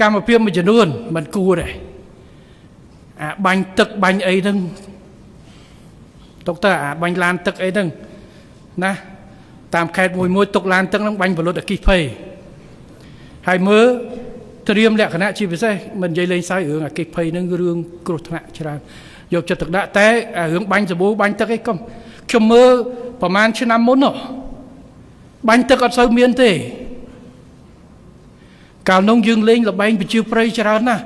កម្មភាពមួយចំនួនมันគួរដែរអាបាញ់ទឹកបាញ់អីហ្នឹងទុកទៅអាបាញ់ឡានទឹកអីហ្នឹងណាតាមខេត្តមួយមួយទុកឡានទឹកហ្នឹងបាញ់បលុតអគិភ័យហើយមើលត្រៀមលក្ខណៈជាពិសេសមិននិយាយលេងសើចរឿងអគិភ័យហ្នឹងរឿងគ្រោះថ្នាក់ច្រើនយកចិត្តទុកដាក់តែអារឿងបាញ់សាប៊ូបាញ់ទឹកអីកុំខ្ញុំមើលប្រហែលឆ្នាំមុននោះបាញ់ទឹកអត់សូវមានទេកាលនោះយើងលេងល្បែងប្រជាប្រិយច្រើនណាស់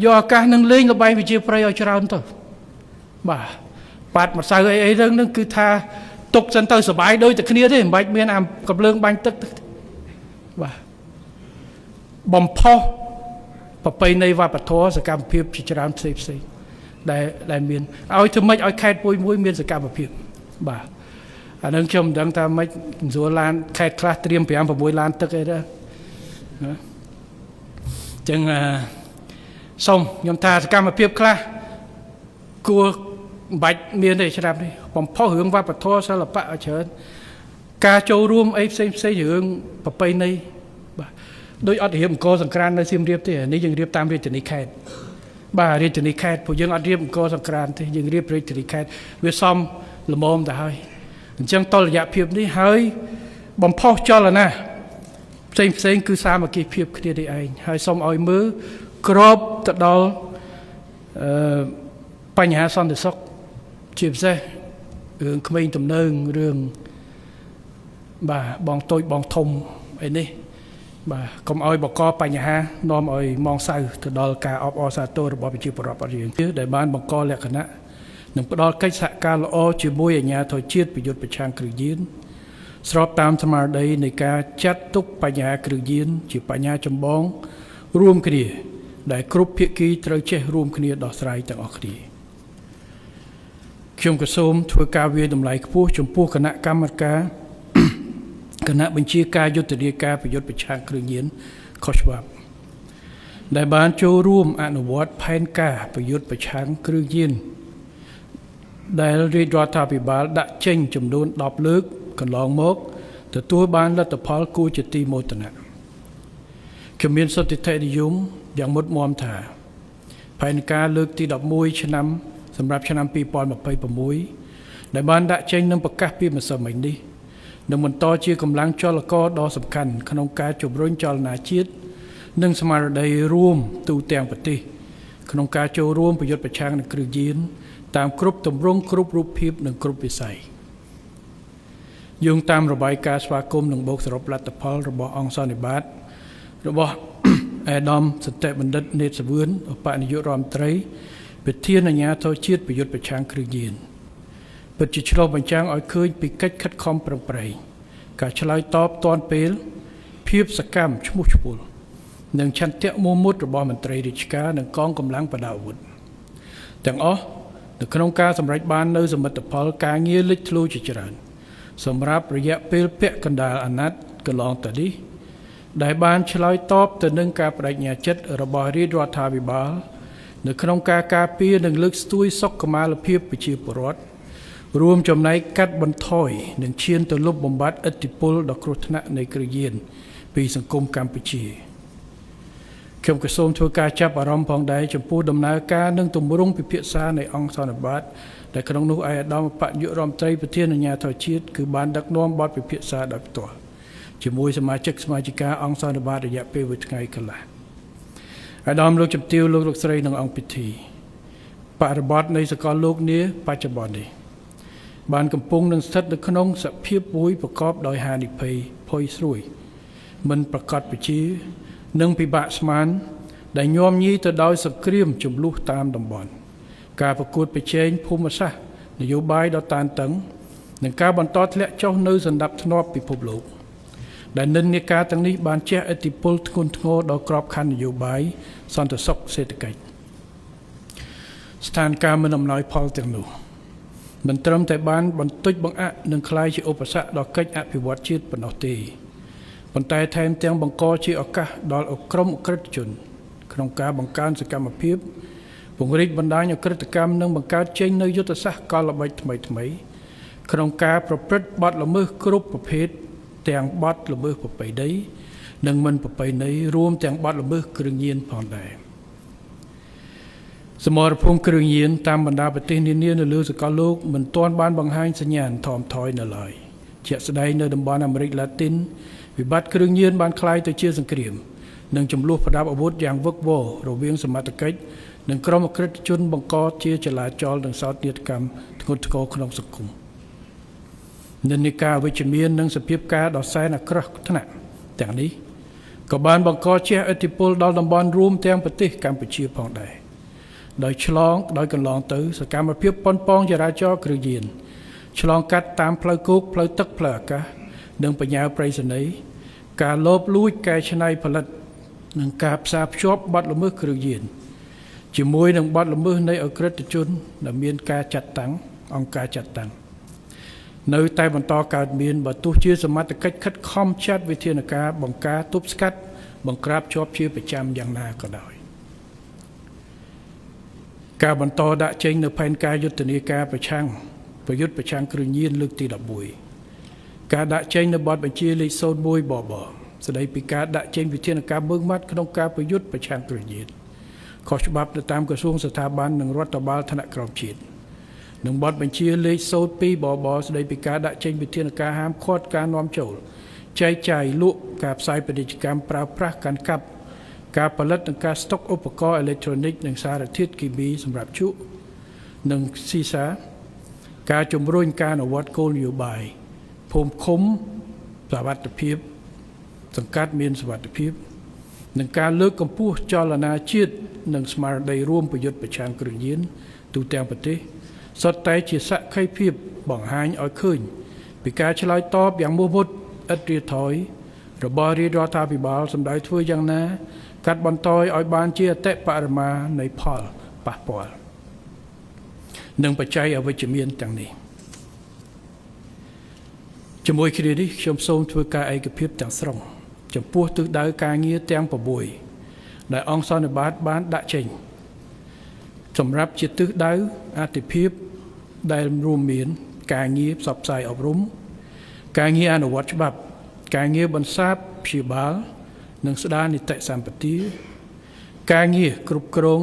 យកឱកាសនឹងលេងល្បែងប្រជាប្រិយឲ្យច្រើនទៅបាទបាត់ម្សៅអីអីហ្នឹងគឺថាទុកសិនទៅសបាយដូចតែគ្នាទេមិនបាច់មានអាកំលើងបាញ់ទឹកបាទបំផុសប្រពៃណីវប្បធម៌សកម្មភាពជាច្រើនផ្សេងផ្សេងដែលមានឲ្យធ្វើម៉េចឲ្យខេត្តមួយមួយមានសកម្មភាពបាទអានឹងខ្ញុំមិនដឹងថាម៉េចស្រួលឡានខេត្តខ្លះត្រៀម5 6ឡានទឹកអីដែរណាចឹងសូមខ្ញុំថាសកម្មភាពខ្លះគួរមិនបាច់មានទេឆ្នាំនេះបំផុសរឿងវប្បធម៌សិល្បៈឲ្យច្រើនការចូលរួមអីផ្សេងផ្សេងរឿងប្រពៃណីបាទដូចអត់រៀបអង្គរសង្ក្រាននៅសៀមរាបទេនេះយើងរៀបតាមរាជធានីខេត្តបាទរាជធានីខេត្តពួកយើងអត់រៀបអង្គរសង្ក្រានទេយើងរៀបរាជធានីខេត្តវាសមល្មមទៅហើយអញ្ចឹងតលយៈភាពនេះហើយបំផុសចលនាផ្សេងផ្សេងគឺសាមគ្គីភាពគ្នានេះឯងហើយសូមឲ្យមើលក្របទៅដល់អឺបញ្ហាសន្តិសុខជាពិសេសរឿងក្មេងទំនើងរឿងបាទបងតូចបងធំអីនេះបាទកុំឲ្យបកបញ្ហានាំឲ្យមងសៅទៅដល់ការអបអរសាទររបស់ប្រជាពលរដ្ឋអត់យើងដែលបានបង្កលក្ខណៈនិងផ្ដល់កិច្ចសហការល្អជាមួយអាជ្ញាធរជាតិប្រយុទ្ធប្រឆាំងគ្រឿងញៀនស្របតាមស្មារតីនៃការចាត់ទុកបញ្ហាគ្រឿងញៀនជាបញ្ហាចម្បងរួមគ្នាដែលគ្រប់ភាគីត្រូវចេះរួមគ្នាដោះស្រាយទាំងអស់គ្នាខ្ញុំក៏សូមធ្វើការវាយតម្លៃខ្ពស់ចំពោះគណៈកម្មការគណៈបញ្ជាការយុទ្ធនាការប្រយុទ្ធប្រឆាំងគ្រឿងញៀនខុសច្បាប់ដែលបានចូលរួមអនុវត្តផែនការប្រយុទ្ធប្រឆាំងគ្រឿងញៀនដែលរាជរដ្ឋាភិបាលដាក់ចេញចំនួន10លើកកន្លងមកទទួលបានលទ្ធផលគួរជាទីមោទនៈខ្ញុំមានសុទិដ្ឋិនិយមយ៉ាងមុតមមថាផែនការលើកទី11ឆ្នាំសម្រាប់ឆ្នាំ2026ដែលបានដាក់ចេញនិងប្រកាសពីម្សិលមិញនេះនឹងបន្តជាកម្លាំងចលករដ៏សំខាន់ក្នុងការជំរុញចលនាជាតិនិងស្មារតីរួមទូទាំងប្រទេសក្នុងការចូលរួមប្រយុទ្ធប្រឆាំងនឹងគ្រឿងញៀនតាមគ្រប់ទម្រង់គ្រប់រូបភាពនិងគ្រប់វិស័យយោងតាមរបាយការណ៍ស្វាគមន៍និងបូកសរុបលទ្ធផលរបស់អង្គសន្និបាតរបស់ អាដាមសតិបណ្ឌិតនេតសវឿនឧបនាយករដ្ឋមន្ត្រីប្រធានអាជ្ញាធរជាតិប្រយុទ្ធប្រឆាំងគ្រឿងញៀនពិតជាឆ្លុះបញ្ចាំងឲ្យឃើញពីកិច្ចខិតខំប្រឹងប្រែងការឆ្លើយតបទាន់ពេលភាពសកម្មឈ្មោះឈ្មោលនិងឆន្ទៈមោះមុតរបស់មន្ត្រីរាជការនិងកងកម្លាំងប្រដាប់អាវុធទាំងអស់នៅក្នុងការសម្រេចបាននូវសមិទ្ធផលការងារលេចធ្លោជាច្រើនសម្រាប់រយៈពេលពាក់កណ្ដាលអាណត្តិកន្លងទៅនេះដែលបានឆ្លើយតបទៅនឹងការបដិញ្ញាចិត្តរបស់រាជរដ្ឋាភិបាលនៅក្នុងការការពារនិងលើកស្ទួយសុខុមាលភាពប្រជាពលរដ្ឋរួមចំណែកកាត់បន្ថយនិងឈានទៅលុបបំបាត់ឥទ្ធិពលដ៏គ្រោះថ្នាក់នៃគ្រឿងញៀនពីសង្គមកម្ពុជាខ្ញុំក៏សូមធ្វើការចាប់អារម្មណ៍ផងដែរចំពោះដំណើរការនិងទម្រង់ពិភាក្សានៃអង្គសន្និបាតដែលក្នុងនោះឯកឧត្តមបញ្ញារដ្ឋមន្ត្រីប្រធានអាជ្ញាធរជាតិគឺបានដឹកនាំបទពិភាក្សាដោយផ្ទាល់ជាមួយសមាជិកសមាជិកាអង្គសន្និបាតរយៈពេលមួយថ្ងៃកន្លះអាដាមលោកជំទាវលោកលោកស្រីនិងអង្គពិធីបរិបទនៃសកលលោកនាបច្ចុប្បន្ននេះបានកំពុងនឹងស្ថិតនៅក្នុងសភាពមួយប្រកបដោយហានិភ័យផុយស្រួយមិនប្រកបប្រជានិងពិបាកស្មានដែលញោមញីទៅដោយសង្គ្រាមចំនួនតាមតំបន់ការប្រកួតប្រជែងភូមិសាស្ត្រនយោបាយដ៏តានតឹងនិងការបន្តធ្លាក់ចុះនៅសន្តិភាពពិភពលោកដែលនិន្នាការទាំងនេះបានជះឥទ្ធិពលធ្ងន់ធ្ងរដល់ក្របខ័ណ្ឌនយោបាយសន្តិសុខសេដ្ឋកិច្ចស្ថានភាពមិនអំណោយផលទាំងនោះមិនត្រឹមតែបានបន្តិចបង្អាក់និងក្លាយជាឧបសគ្គដល់កិច្ចអភិវឌ្ឍជាតិប៉ុណ្ណោះទេប៉ុន្តែថែមទាំងបង្កជាឱកាសដល់ក្រុមអក្រិតជនក្នុងការបង្កើនសកម្មភាពពង្រីកបណ្ដាញអក្រិតកម្មនិងបង្កើតចេញនូវយុទ្ធសាស្ត្រកលល្បិចថ្មីៗក្នុងការប្រព្រឹត្តបទល្មើសគ្រប់ប្រភេទទាំងបទល្មើសប្រពៃណី និងមិនប្រពៃណីរួមទាំងបទល្មើសគ្រឿងញៀនផងដែរសមរភូមិគ្រឿងញៀនតាមបណ្ដាប្រទេសនានានៅលើសកលលោកមិនទាន់បានបង្ហាញសញ្ញាណថមថយនៅឡើយជាក់ស្ដែងនៅតំបន់អាមេរិកឡាទីនវិបត្តិគ្រឿងញៀនបានក្លាយទៅជាសង្គ្រាមនិងចំនួនប្រដាប់អាវុធយ៉ាងវឹកវររវាងសមត្ថកិច្ចនិងក្រុមអក្រិតជនបង្កជាចលាចលនិងសោកនាដកម្មធ្ងន់ធ្ងរក្នុងសង្គមនិន្នាការវិជ្ជមាននិងសភាពការដ៏សែនអាក្រក់ថ្នាក់ទាំងនេះក៏បានបង្កជះឥទ្ធិពលដល់តំបន់រួមទាំងប្រទេសកម្ពុជាផងដែរដោយឆ្លងដោយកន្លងទៅសកម្មភាពប៉ុនប៉ងចរាចរណ៍គ្រឿងញៀនឆ្លងកាត់តាមផ្លូវគោកផ្លូវទឹកផ្លូវអាកាសនិងបញ្ញាប្រៃសណីការលបលួចកែច្នៃផលិតនិងការផ្សារភ្ជាប់បទល្មើសគ្រឿងញៀនជាមួយនឹងបទល្មើសនៃអក្រិតជនដែលមានការចាត់តាំងអង្គការចាត់តាំងនៅតែបន្តកើតមានបើទោះជាសមត្ថកិច្ចខិតខំចាត់វិធានការបង្ការទប់ស្កាត់បង្ក្រាបជាប់ជាប្រចាំយ៉ាងណាក៏ដោយការបន្តដាក់ចេញនៅផែនការយុទ្ធនាការប្រឆាំងប្រយុទ្ធប្រឆាំងគ្រឿងញៀនលើកទី11ការដាក់ចេញនៅបទបញ្ជាលេខ01បបស្ដីពីការដាក់ចេញវិធានការម៉ឺងម៉ាត់ក្នុងការប្រយុទ្ធប្រឆាំងគ្រឿងញៀនខុសច្បាប់នៅតាមក្រសួងស្ថាប័ននិងរដ្ឋបាលថ្នាក់ក្រោមជាតិនិងបទបញ្ជាលេខ02បបស្ដីពីការដាក់ចេញវិធានការហាមឃាត់ការនាំចូលចែកចាយលក់ការផ្សាយពាណិជ្ជកម្មប្រើប្រាស់កាន់កាប់ការផលិតនិងការស្តុកឧបករណ៍អេឡិចត្រូនិកនិងសារធាតុគីមីសម្រាប់ជក់និងស៊ីសាការជំរុញការអនុវត្តគោលនយោបាយភូមិឃុំសុវត្ថិភាពសង្កាត់មានសុវត្ថិភាពនិងការលើកកម្ពស់ចលនាជាតិនិងស្មារតីរួមប្រយុទ្ធប្រឆាំងគ្រឿងញៀនទូទាំងប្រទេសសុទ្ធតែជាសក្ខីភាពបង្ហាញឲ្យឃើញពីការឆ្លើយតបយ៉ាងមោះមុតឥតរាថយរបស់រាជរដ្ឋាភិបាលសម្ដៅធ្វើយ៉ាងណាកាត់បន្ថយឲ្យបានជាអតិបរមានៃផលប៉ះពាល់និងបច្ច័យអវិជ្ជមានទាំងនេះជាមួយគ្នានេះខ្ញុំសូមធ្វើការឯកភាពទាំងស្រុងចំពោះទិសដៅការងារទាំង6ដែលអង្គសន្និបាតបានដាក់ចេញសម្រាប់ជាទិសដៅអតិភិបដែលរួមមានការងារផ្សព្វផ្សាយអប់រំការងារអនុវត្តច្បាប់ការងារបន្សាបព្យាបាលនិងស្ដារនីតិសម្បទាការងារគ្រប់គ្រង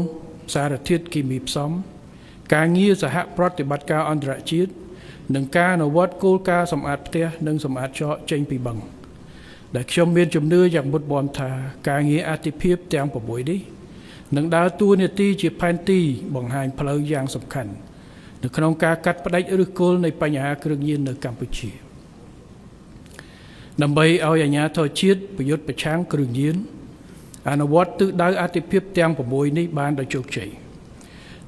សារធាតុគីមីផ្សំការងារសហប្រតិបត្តិការអន្តរជាតិនិងការអនុវត្តគោលការណ៍សម្អាតផ្ទះនិងសម្អាតចកចេញពីបឹងដែលខ្ញុំមានជំនឿយ៉ាងមុតមមថាការងារអតិភិបទាំង6នេះនឹងដើរតួនាទីជាផែនទីបង្ហាញផ្លូវយ៉ាងសំខាន់នៅក្នុងការកាត់ផ្តាច់ឫសគល់នៃបញ្ហាគ្រឿងញៀននៅកម្ពុជាដើម្បីឲ្យអាជ្ញាធរជាតិប្រយុទ្ធប្រឆាំងគ្រឿងញៀនអនុវត្តទិសដៅអតិភិបទាំង6នេះបានដោយជោគជ័យ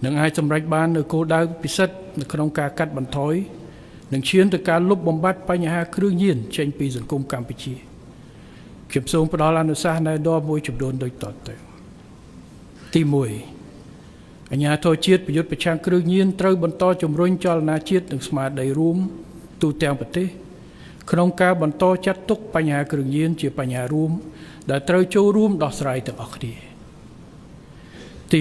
និងអាចសម្រេចបាននូវគោលដៅពិសិដ្ឋនៅក្នុងការកាត់បន្ថយនិងឈានទៅការលុបបំបាត់បញ្ហាគ្រឿងញៀនចេញពីសង្គមកម្ពុជាខ្ញុំសូមផ្ដល់អនុសាសន៍ណែនាំមួយចំនួនដូចតទៅទី1អាជ្ញាធរជាតិប្រយុទ្ធប្រឆាំងគ្រឿងញៀនត្រូវបន្តជំរុញចលនាជាតិនិងស្មារតីរួមទូទាំងប្រទេសក្នុងការបន្តចាត់ទុកបញ្ហាគ្រឿងញៀនជាបញ្ហារួមដែលត្រូវចូលរួមដោះស្រាយទាំងអស់គ្នាទី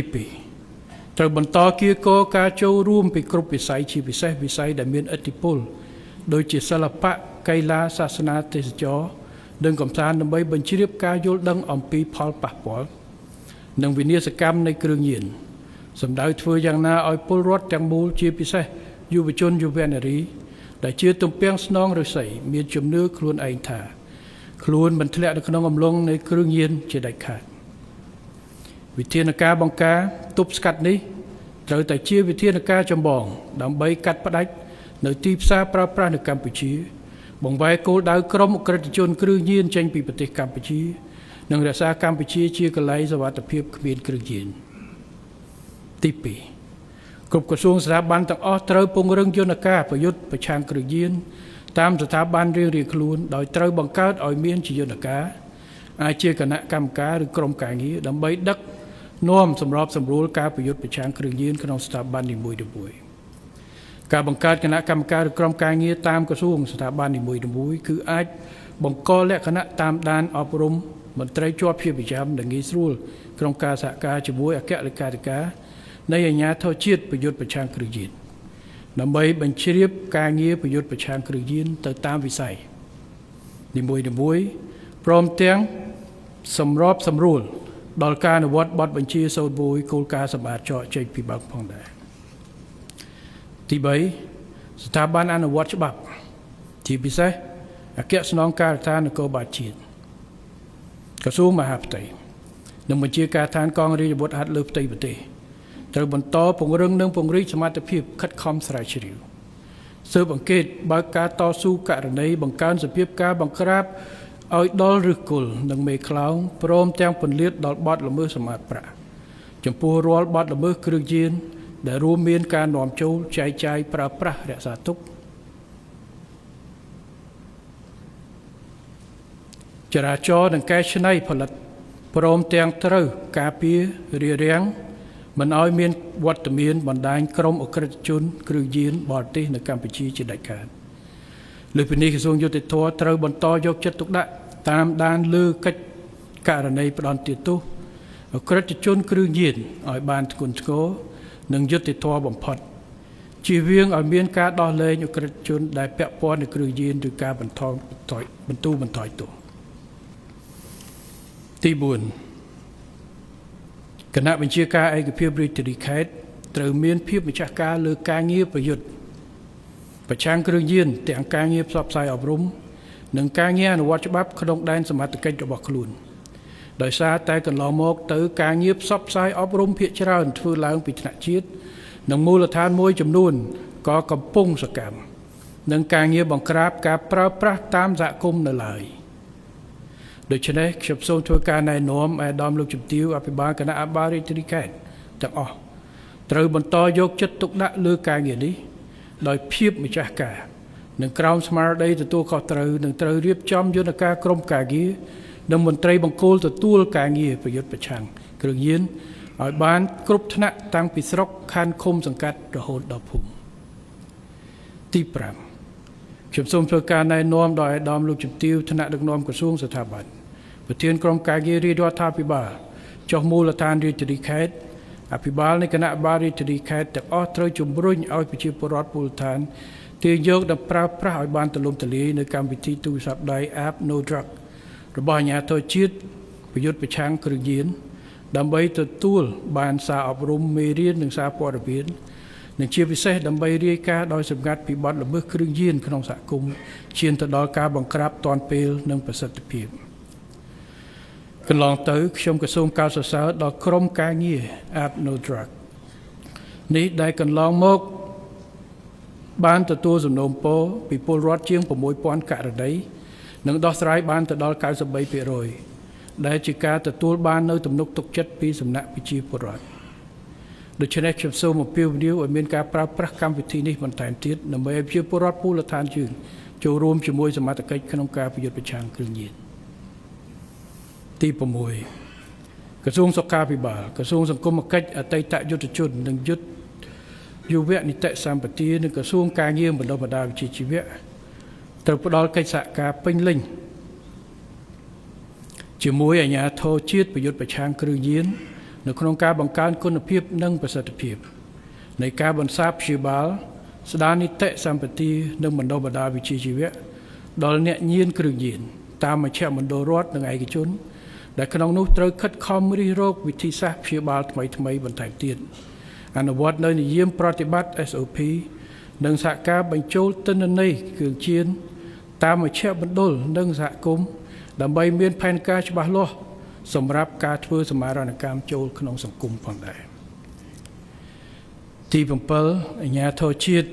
2ត្រូវបន្តគៀកការចូលរួមពីគ្រប់វិស័យជាពិសេសវិស័យដែលមានឥទ្ធិពលដូចជាសិល្បៈកីឡាសាសនាទេសចរនិងកម្សាន្តដើម្បីបញ្ជ្រាបការយល់ដឹងអំពីផលប៉ះពាល់និងវិនាសកម្មនៃគ្រឿងញៀនសម្ដៅធ្វើយ៉ាងណាឲ្យពលរដ្ឋទាំងមូលជាពិសេសយុវជនយុវនារីដែលជាទំពាំងស្នងឫស្សីមានជំនឿខ្លួនឯងថាខ្លួនមិនធ្លាក់នៅក្នុងអំឡុងនៃគ្រឿងញៀនជាដាច់ខាតវិធានការបង្ការទប់ស្កាត់នេះត្រូវតែជាវិធានការចម្បងដើម្បីកាត់ផ្តាច់នៅទីផ្សារប្រើប្រាស់នៅកម្ពុជាបង្វែរគោលដៅក្រុមអក្រិតជនគ្រឿងញៀនចេញពីប្រទេសកម្ពុជានិងរក្សាកម្ពុជាជាកន្លែងសុវត្ថិភាពគ្មានគ្រឿងញៀនទី2គ្រប់ក្រសួងស្ថាប័នទាំងអស់ត្រូវពង្រឹងយន្តការប្រយុទ្ធប្រឆាំងគ្រឿងញៀនតាមស្ថាប័នរៀងៗខ្លួនដោយត្រូវបង្កើតឲ្យមានជាយន្តការអាចជាគណៈកម្មការឬក្រុមការងារដើម្បីដឹកនាំសម្របសម្រួលការប្រយុទ្ធប្រឆាំងគ្រឿងញៀនក្នុងស្ថាប័ននីមួយៗការបង្កើតគណៈកម្មការឬក្រុមការងារតាមក្រសួងស្ថាប័ននីមួយៗគឺអាចបង្កលក្ខណៈតាមដានអប់រំមន្ត្រីជាប់ជាប្រចាំនិងងាយស្រួលក្នុងការសហការជាមួយអគ្គលេខាធិការនៃអាជ្ញាធរជាតិប្រយុទ្ធប្រឆាំងគ្រឿងញៀនដើម្បីបញ្ជ្រាបការងារប្រយុទ្ធប្រឆាំងគ្រឿងញៀនទៅតាមវិស័យនីមួយៗព្រមទាំង សម្របសម្រួលដល់ការអនុវត្តបទបញ្ជា01គោលការណ៍សម្អាតចកចេញពីបើកផងដែរទី3ស្ថាប័នអនុវត្តច្បាប់ជាពិសេសអគ្គស្នងការដ្ឋាននគរបាលជាតិក្រសួងមហាផ្ទៃនិងបញ្ជាការដ្ឋានកងរាជអាវុធហត្ថលើផ្ទៃប្រទេសត្រូវបន្តពង្រឹងនិងពង្រីកសមត្ថភាពខិតខំស្រាវជ្រាវស៊ើបអង្កេតបើកការតស៊ូករណីបង្កើនសភាពការបង្ក្រាបឲ្យដល់ឫសគល់និងមេខ្លោងព្រមទាំងពន្លាតដល់បទល្មើសសម្អាតប្រាក់ចំពោះរាល់បទល្មើសគ្រឿងញៀនដែលរួមមានការនាំចូលចែកចាយប្រើប្រាស់រក្សាទុកចរាចរណ៍និងកែច្នៃផលិតព្រមទាំងត្រូវការពាររារាំងមិនឲ្យមានវត្តមានបណ្ដាញក្រុមអក្រិតជនគ្រឿងញៀនបរទេសនៅកម្ពុជាជាដាច់ខាតលើពីនេះក្រសួងយុត្តិធម៌ត្រូវបន្តយកចិត្តទុកដាក់តាមដានលើកិច្ចករណីផ្ដន្ទាទោសអក្រិតជនគ្រឿងញៀនឲ្យបានធ្ងន់ធ្ងរនិងយុត្តិធម៌បំផុតជៀសវាងឲ្យមានការដោះលែងអក្រិតជនដែលពាក់ព័ន្ធនឹងគ្រឿងញៀនឬការបន្ថយបន្ទូបន្ថយទោសទី4គណៈបញ្ជាការឯកភាពរាជធានីខេត្តត្រូវមានភាពម្ចាស់ការលើការងារប្រយុទ្ធប្រឆាំងគ្រឿងញៀនទាំងការងារផ្សព្វផ្សាយអប់រំនិងការងារអនុវត្តច្បាប់ក្នុងដែនសមត្ថកិច្ចរបស់ខ្លួនដោយសារតែកន្លងមកទៅការងារផ្សព្វផ្សាយអប់រំភាគច្រើនធ្វើឡើងពីថ្នាក់ជាតិនិងមូលដ្ឋានមួយចំនួនក៏កំពុងសកម្មនិងការងារបង្ក្រាបការប្រើប្រាស់តាមសហគមន៍នៅឡើយដូច្នេះខ្ញុំសូមធ្វើការណែនាំអាដាមលោកជំទាវអភិបាលគណៈអភិបាលរាជធានីខេត្តទាំងអស់ត្រូវបន្តយកចិត្តទុកដាក់លើការងារនេះដោយភាពម្ចាស់ការនិងក្រោមស្មារតីទទួលខុសត្រូវនឹងត្រូវរៀបចំយន្តការក្រុមការងារនិងមន្ត្រីបង្គោលទទួលការងារប្រយុទ្ធប្រឆាំងគ្រឿងញៀនឲ្យបានគ្រប់ថ្នាក់តាំងពីស្រុកខណ្ឌឃុំសង្កាត់រហូតដល់ភូមិទី5ខ្ញុំសូមធ្វើការណែនាំដល់អាដាមលោកជំទាវថ្នាក់ដឹកនាំក្រសួងស្ថាប័នប្រធានក្រុមការងាររាជរដ្ឋាភិបាលចុះមូលដ្ឋានរាជធានីខេត្តអភិបាលនៃគណៈបាលរាជធានីខេត្តទាំងអស់ត្រូវជំរុញឲ្យប្រជាពលរដ្ឋមូលដ្ឋានទាញយកនិងប្រើប្រាស់ឲ្យបានទូលំទូលាយនៅកម្មវិធីទូរស័ព្ទដៃ App No Drug របស់អាជ្ញាធរជាតិប្រយុទ្ធប្រឆាំងគ្រឿងញៀនដើម្បីទទួលបានសារអប់រំមេរៀននិងសារព័ត៌មាននិងជាពិសេសដើម្បីរាយការណ៍ដោយសម្ងាត់ពីបទល្មើសគ្រឿងញៀនក្នុងសហគមន៍ឈានទៅដល់ការបង្ក្រាបទាន់ពេលនិងប្រសិទ្ធភាពកន្លងទៅខ្ញុំក៏សូមកោតសរសើរដល់ក្រុមការងារ App No Drug នេះដែលកន្លងមកបានទទួលសំណូមពរពីពលរដ្ឋជាង 6000 ករណីនិងដោះស្រាយបានទៅដល់ 93% ដែលជាការទទួលបាននៅទំនុកទុកចិត្តពីសំណាក់ប្រជាពលរដ្ឋដូច្នេះខ្ញុំសូមអំពាវនាវឲ្យមានការប្រើប្រាស់កម្មវិធីនេះបន្ថែមទៀតដើម្បីឲ្យប្រជាពលរដ្ឋមូលដ្ឋានយើងចូលរួមជាមួយសមត្ថកិច្ចក្នុងការប្រយុទ្ធប្រឆាំងគ្រឿងញៀនទី6ក្រសួងសុខាភិបាលក្រសួងសង្គមកិច្ចអតីតយុទ្ធជននិងយុទ្ធយុវនីតិសម្បទានិងក្រសួងការងារបណ្ដុះបណ្ដាលវិជ្ជាជីវៈត្រូវផ្ដល់កិច្ចសហការពេញលេញជាមួយអាជ្ញាធរជាតិប្រយុទ្ធប្រឆាំងគ្រឿងញៀននៅក្នុងការបង្កើនគុណភាពនិងប្រសិទ្ធភាពនៃការបន្សាបព្យាបាលស្ដារនីតិសម្បទានិងបណ្ដុះបណ្ដាលវិជ្ជាជីវៈដល់អ្នកញៀនគ្រឿងញៀនតាមមជ្ឈមណ្ឌលរដ្ឋនិងឯកជនដែលក្នុងនោះត្រូវខិតខំរិះរកវិធីសាស្ត្រព្យាបាលថ្មីៗបន្ថែមទៀតអនុវត្តនៅនិយមប្រតិបត្តិ SOP និងសហការបញ្ចូលទិន្នន័យគ្រឿងញៀនតាមមជ្ឈមណ្ឌលនិងសហគមន៍ដើម្បីមានផែនការច្បាស់លាស់សម្រាប់ការធ្វើសមាហរណកម្មចូលក្នុងសង្គមផងដែរទី7អាជ្ញាធរជាតិ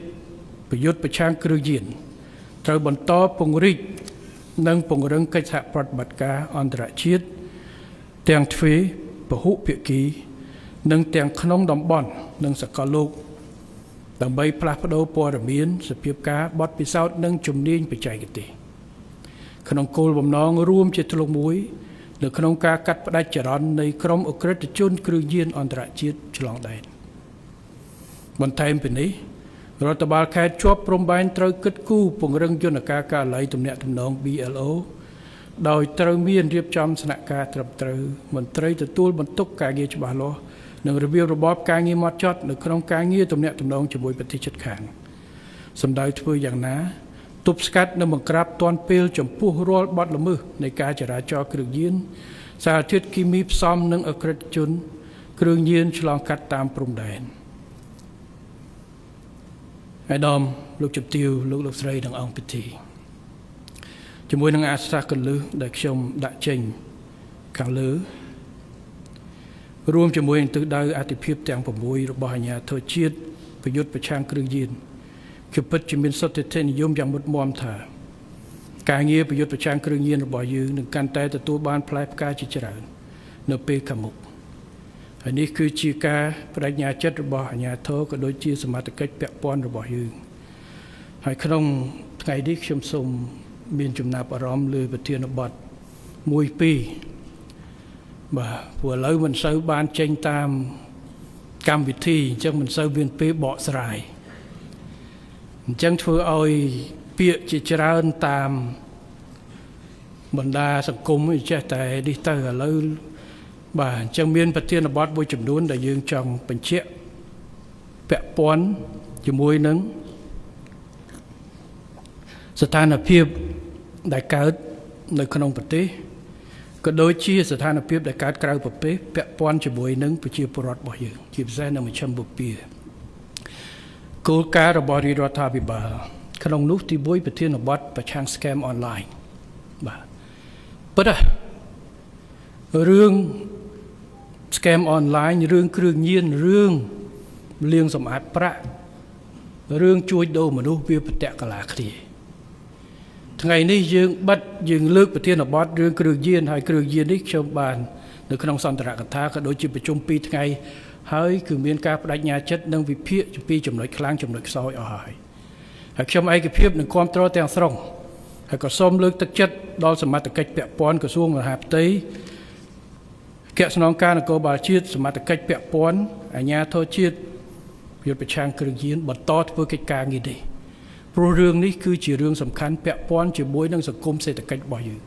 ប្រយុទ្ធប្រឆាំងគ្រឿងញៀនត្រូវបន្តពង្រីកនិងពង្រឹងកិច្ចសហប្រតិបត្តិការអន្តរជាតិទាំងទ្វេពហុភាគីនិងទាំងក្នុងតំបន់និងសកលលោកដើម្បីផ្លាស់ប្ដូរព័ត៌មានសភាពការបទពិសោធន៍និងជំនាញបច្ចេកទេសក្នុងគោលបំណងរួមជាធ្លុងមួយនៅក្នុងការកាត់ផ្តាច់ចរន្តនៃក្រុមអក្រិតជនគ្រឿងញៀនអន្តរជាតិឆ្លងដែនបន្ថែមពីនេះរដ្ឋបាលខេត្តជាប់ព្រំដែនត្រូវគិតគូរពង្រឹងយន្តការការិយាល័យទំនាក់ទំនង BLO ដោយត្រូវមានរៀបចំស្នាក់ការត្រឹមត្រូវមន្ត្រីទទួលបន្ទុកការងារច្បាស់លាស់និងរបៀបរបបការងារម៉ត់ចត់នៅក្នុងការងារទំនាក់ទំនងជាមួយប្រទេសជិតខាងសម្ដៅធ្វើយ៉ាងណាទប់ស្កាត់និងបង្ក្រាបទាន់ពេលចំពោះរាល់បទល្មើសនៃការចរាចរណ៍គ្រឿងញៀន សារធាតុគីមីផ្សំនិងអក្រិតជន គ្រឿងញៀនឆ្លងកាត់តាមព្រំដែនឯកឧត្តមលោកជំទាវលោកលោកស្រីនិងអង្គពិធីជាមួយនឹងអាសាសកលឹះដែលខ្ញុំដាក់ចេញខាងលើរួមជាមួយនឹងទិសដៅអតិភិបទាំង6របស់អាជ្ញាធរជាតិប្រយុទ្ធប្រឆាំងគ្រឿងញៀនគឺពិតជាមានសុទិដ្ឋិនិយមយ៉ាងមុតមមថាការងារប្រយុទ្ធប្រឆាំងគ្រឿងញៀនរបស់យើងនឹងកាន់តែទទួលបានផ្លែផ្កាជាច្រើននៅពេលខាងមុខហើយនេះគឺជាការបដិញ្ញាចិត្តរបស់អាជ្ញាធរក៏ដូចជាសមត្ថកិច្ចពាក់ព័ន្ធរបស់យើងហើយក្នុងថ្ងៃនេះខ្ញុំសូមមានចំណាប់អារម្មណ៍លើប្រធានបទ1 2បាទព្រោះឥឡូវមិនសូវបានចេញតាមកម្មវិធីអញ្ចឹងមិនសូវមានពេលបកស្រាយអញ្ចឹងធ្វើឲ្យពាក្យជាច្រើនតាមបណ្ដាសង្គមឯចេះតែនេះទៅឥឡូវបាទអញ្ចឹងមានប្រធានបទមួយចំនួនដែលយើងចង់បញ្ជាក់ពាក់ព័ន្ធជាមួយនឹងស្ថានភាពដែលកើតនៅក្នុងប្រទេសក៏ដូចជាស្ថានភាពដែលកើតក្រៅប្រទេសពាក់ព័ន្ធជាមួយនឹងប្រជាពលរដ្ឋរបស់យើងជាពិសេសនៅមជ្ឈិមបូព៌ាគោលការណ៍របស់រាជរដ្ឋាភិបាលក្នុងនោះទី1ប្រធានបទប្រឆាំង scam online បាទពិតណារឿង scam online រឿងគ្រឿងញៀនរឿងលាងសម្អាតប្រាក់រឿងជួញដូរមនុស្សវាប្រតិកលាគ្នាថ្ងៃនេះយើងបិទយើងលើកប្រធានបទរឿងគ្រឿងញៀនហើយគ្រឿងញៀននេះខ្ញុំបាននៅក្នុងសន្ទរកថាក៏ដូចជាប្រជុំ2ថ្ងៃហើយគឺមានការបដិញ្ញាចិត្តនិងវិភាគពីចំណុចខ្លាំងចំណុចខ្សោយអស់ហើយហើយខ្ញុំឯកភាពនឹងគ្រប់គ្រងទាំងស្រុងហើយក៏សូមលើកទឹកចិត្តដល់សមត្ថកិច្ចពាក់ព័ន្ធក្រសួងមហាផ្ទៃគណៈស្នងការនគរបាលជាតិសមត្ថកិច្ចពាក់ព័ន្ធអាជ្ញាធរជាតិយុទ្ធប្រឆាំងគ្រឿងញៀនបន្តធ្វើកិច្ចការងារនេះព្រោះរឿងនេះគឺជារឿងសំខាន់ពាក់ព័ន្ធជាមួយនឹងសង្គមសេដ្ឋកិច្ចរបស់យើង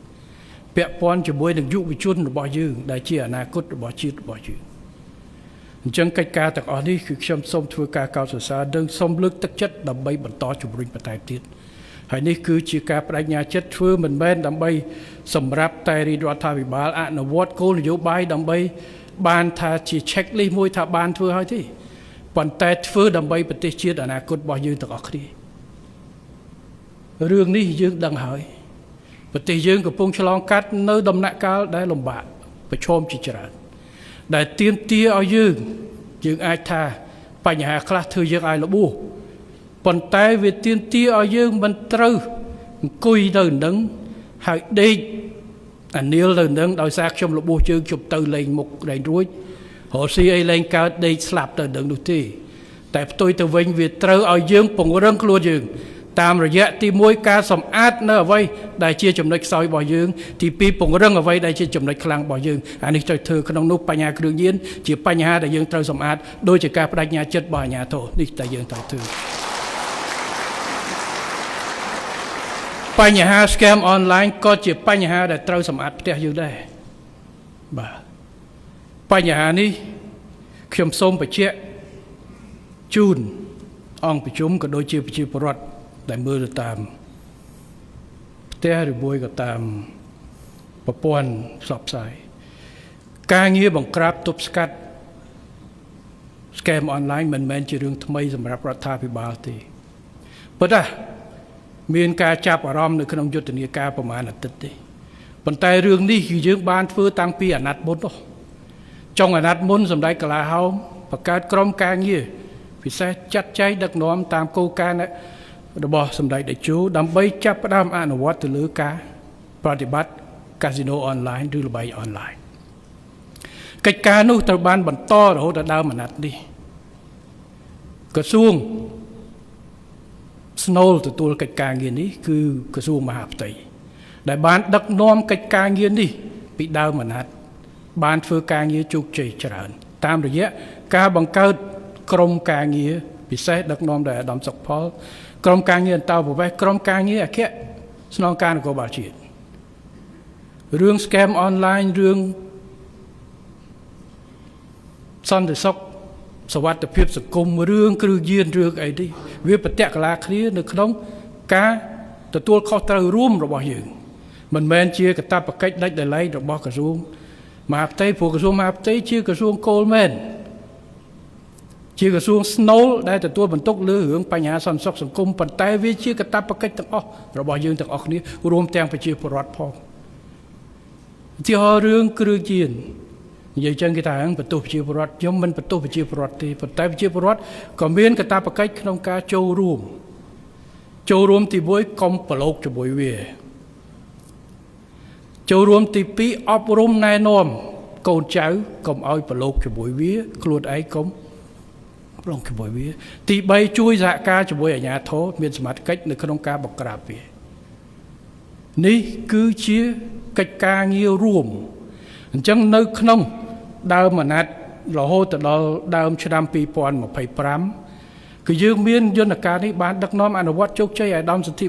ពាក់ព័ន្ធជាមួយនឹងយុវជនរបស់យើងដែលជាអនាគតរបស់ជាតិរបស់យើងអញ្ចឹងកិច្ចការទាំងអស់នេះគឺខ្ញុំសូមធ្វើការកោតសរសើរនិងសូមលើកទឹកចិត្តដើម្បីបន្តជំរុញបន្ថែមទៀតហើយនេះគឺជាការបដិញ្ញាចិត្តធ្វើមិនមែនដើម្បីសម្រាប់តែរាជរដ្ឋាភិបាលអនុវត្តគោលនយោបាយដើម្បីបានថាជា checklist មួយថាបានធ្វើហើយទេប៉ុន្តែធ្វើដើម្បីប្រទេសជាតិអនាគតរបស់យើងទាំងអស់គ្នារឿងនេះយើងដឹងហើយប្រទេសយើងកំពុងឆ្លងកាត់នៅដំណាក់កាលដែលលំបាកប្រឈមជាច្រើនដែលទាមទារឲ្យយើងអាចថាបញ្ហាខ្លះធ្វើយើងឲ្យរបួសប៉ុន្តែវាទាមទារឲ្យយើងមិនត្រូវអង្គុយទៅនឹងហើយដេកអានីលទៅនឹងដោយសារខ្ញុំរបួសជើងជប់ទៅលេងមុខលែងរួចរកស៊ីអីលែងកើតដេកស្លាប់ទៅនឹងនោះទេតែផ្ទុយទៅវិញវាត្រូវឲ្យយើងពង្រឹងខ្លួនយើងតាមរយៈទី1ការសម្អាតនៅអ្វីដែលជាចំណុចខ្សោយរបស់យើងទី2ពង្រឹងអ្វីដែលជាចំណុចខ្លាំងរបស់យើងអានេះត្រូវធ្វើក្នុងនោះបញ្ហាគ្រឿងញៀនជាបញ្ហាដែលយើងត្រូវសម្អាតដោយជាការបដិញ្ញាចិត្តរបស់អាជ្ញាធរនេះតែយើងត្រូវធ្វើបញ្ហា scam online ក៏ជាបញ្ហាដែលត្រូវសម្អាតផ្ទះយើងដែរបាទបញ្ហានេះខ្ញុំសូមបញ្ជាក់ជូនអង្គប្រជុំក៏ដូចជាប្រជាពលរដ្ឋដែលមើលទៅតាមផ្ទះឬមួយក៏តាមប្រព័ន្ធផ្សព្វផ្សាយការងារបង្ក្រាបទប់ស្កាត់ scam online មិនមែនជារឿងថ្មីសម្រាប់រដ្ឋាភិបាលទេប៉ុន្តែមានការចាប់អារម្មណ៍នៅក្នុងយុទ្ធនាការប្រមាណអាទិត្យទេប៉ុន្តែរឿងនេះគឺយើងបានធ្វើតាំងពីអាណត្តិមុននោះចុងអាណត្តិមុនសម្ដេចកលាហោមបង្កើតក្រុមការងារពិសេសចាត់ចែងដឹកនាំតាមគោលការណ៍របស់សម្ដេចតេជោដើម្បីចាប់ផ្ដើមអនុវត្តទៅលើការប្រតិបត្តិកាស៊ីណូអនឡាញឬល្បែងអនឡាញកិច្ចការនោះត្រូវបានបន្តរហូតដល់ដើមអាណត្តិនេះក្រសួងស្នូលទទួលកិច្ចការងារនេះគឺក្រសួងមហាផ្ទៃដែលបានដឹកនាំកិច្ចការងារនេះពីដើមអាណត្តិបានធ្វើការងារជោគជ័យច្រើនតាមរយៈការបង្កើតក្រុមការងារពិសេសដឹកនាំដោយអាដាមសុកផលក្រុមការងារអន្តោប្រវេសន៍ក្រុមការងារអគ្គស្នងការនគរបាលជាតិរឿង scam online រឿងសន្តិសុខសុវត្ថិភាពសង្គមរឿងគ្រឿងញៀនរឿងអីនេះវាប្រតិកលាគ្នានៅក្នុងការទទួលខុសត្រូវរួមរបស់យើងមិនមែនជាកាតព្វកិច្ចដាច់ដោយឡែករបស់ក្រសួង មហាផ្ទៃព្រោះក្រសួងមហាផ្ទៃជាក្រសួងគោលមែនជាក្រសួងស្នូលដែលទទួលបន្ទុកលើរឿងបញ្ហាសន្តិសុខសង្គមប៉ុន្តែវាជាកាតព្វកិច្ចទាំងអស់របស់យើងទាំងអស់គ្នារួមទាំងប្រជាពលរដ្ឋផងឧទាហរណ៍រឿងគ្រឿងញៀននិយាយចឹងគេថាបន្ទោសប្រជាពលរដ្ឋខ្ញុំមិនបន្ទោសប្រជាពលរដ្ឋទេប៉ុន្តែប្រជាពលរដ្ឋក៏មានកាតព្វកិច្ចក្នុងការចូលរួមចូលរួមទី1កុំប្រឡូកជាមួយវាចូលរួមទី2អប់រំណែនាំកូនចៅកុំឲ្យប្រឡូកជាមួយវាខ្លួនឯងកុំប្រឡូកជាមួយវាទី3ជួយសហការជាមួយអាជ្ញាធរមានសមត្ថកិច្ចនៅក្នុងការបង្ក្រាបវានេះគឺជាកិច្ចការងាររួមអញ្ចឹងនៅក្នុងដើមអាណត្តិរហូតដល់ដើមឆ្នាំ2025គឺយើងមានយន្តការនេះបានដឹកនាំអនុវត្តជោគជ័យឲ្យដើមសន្ធិ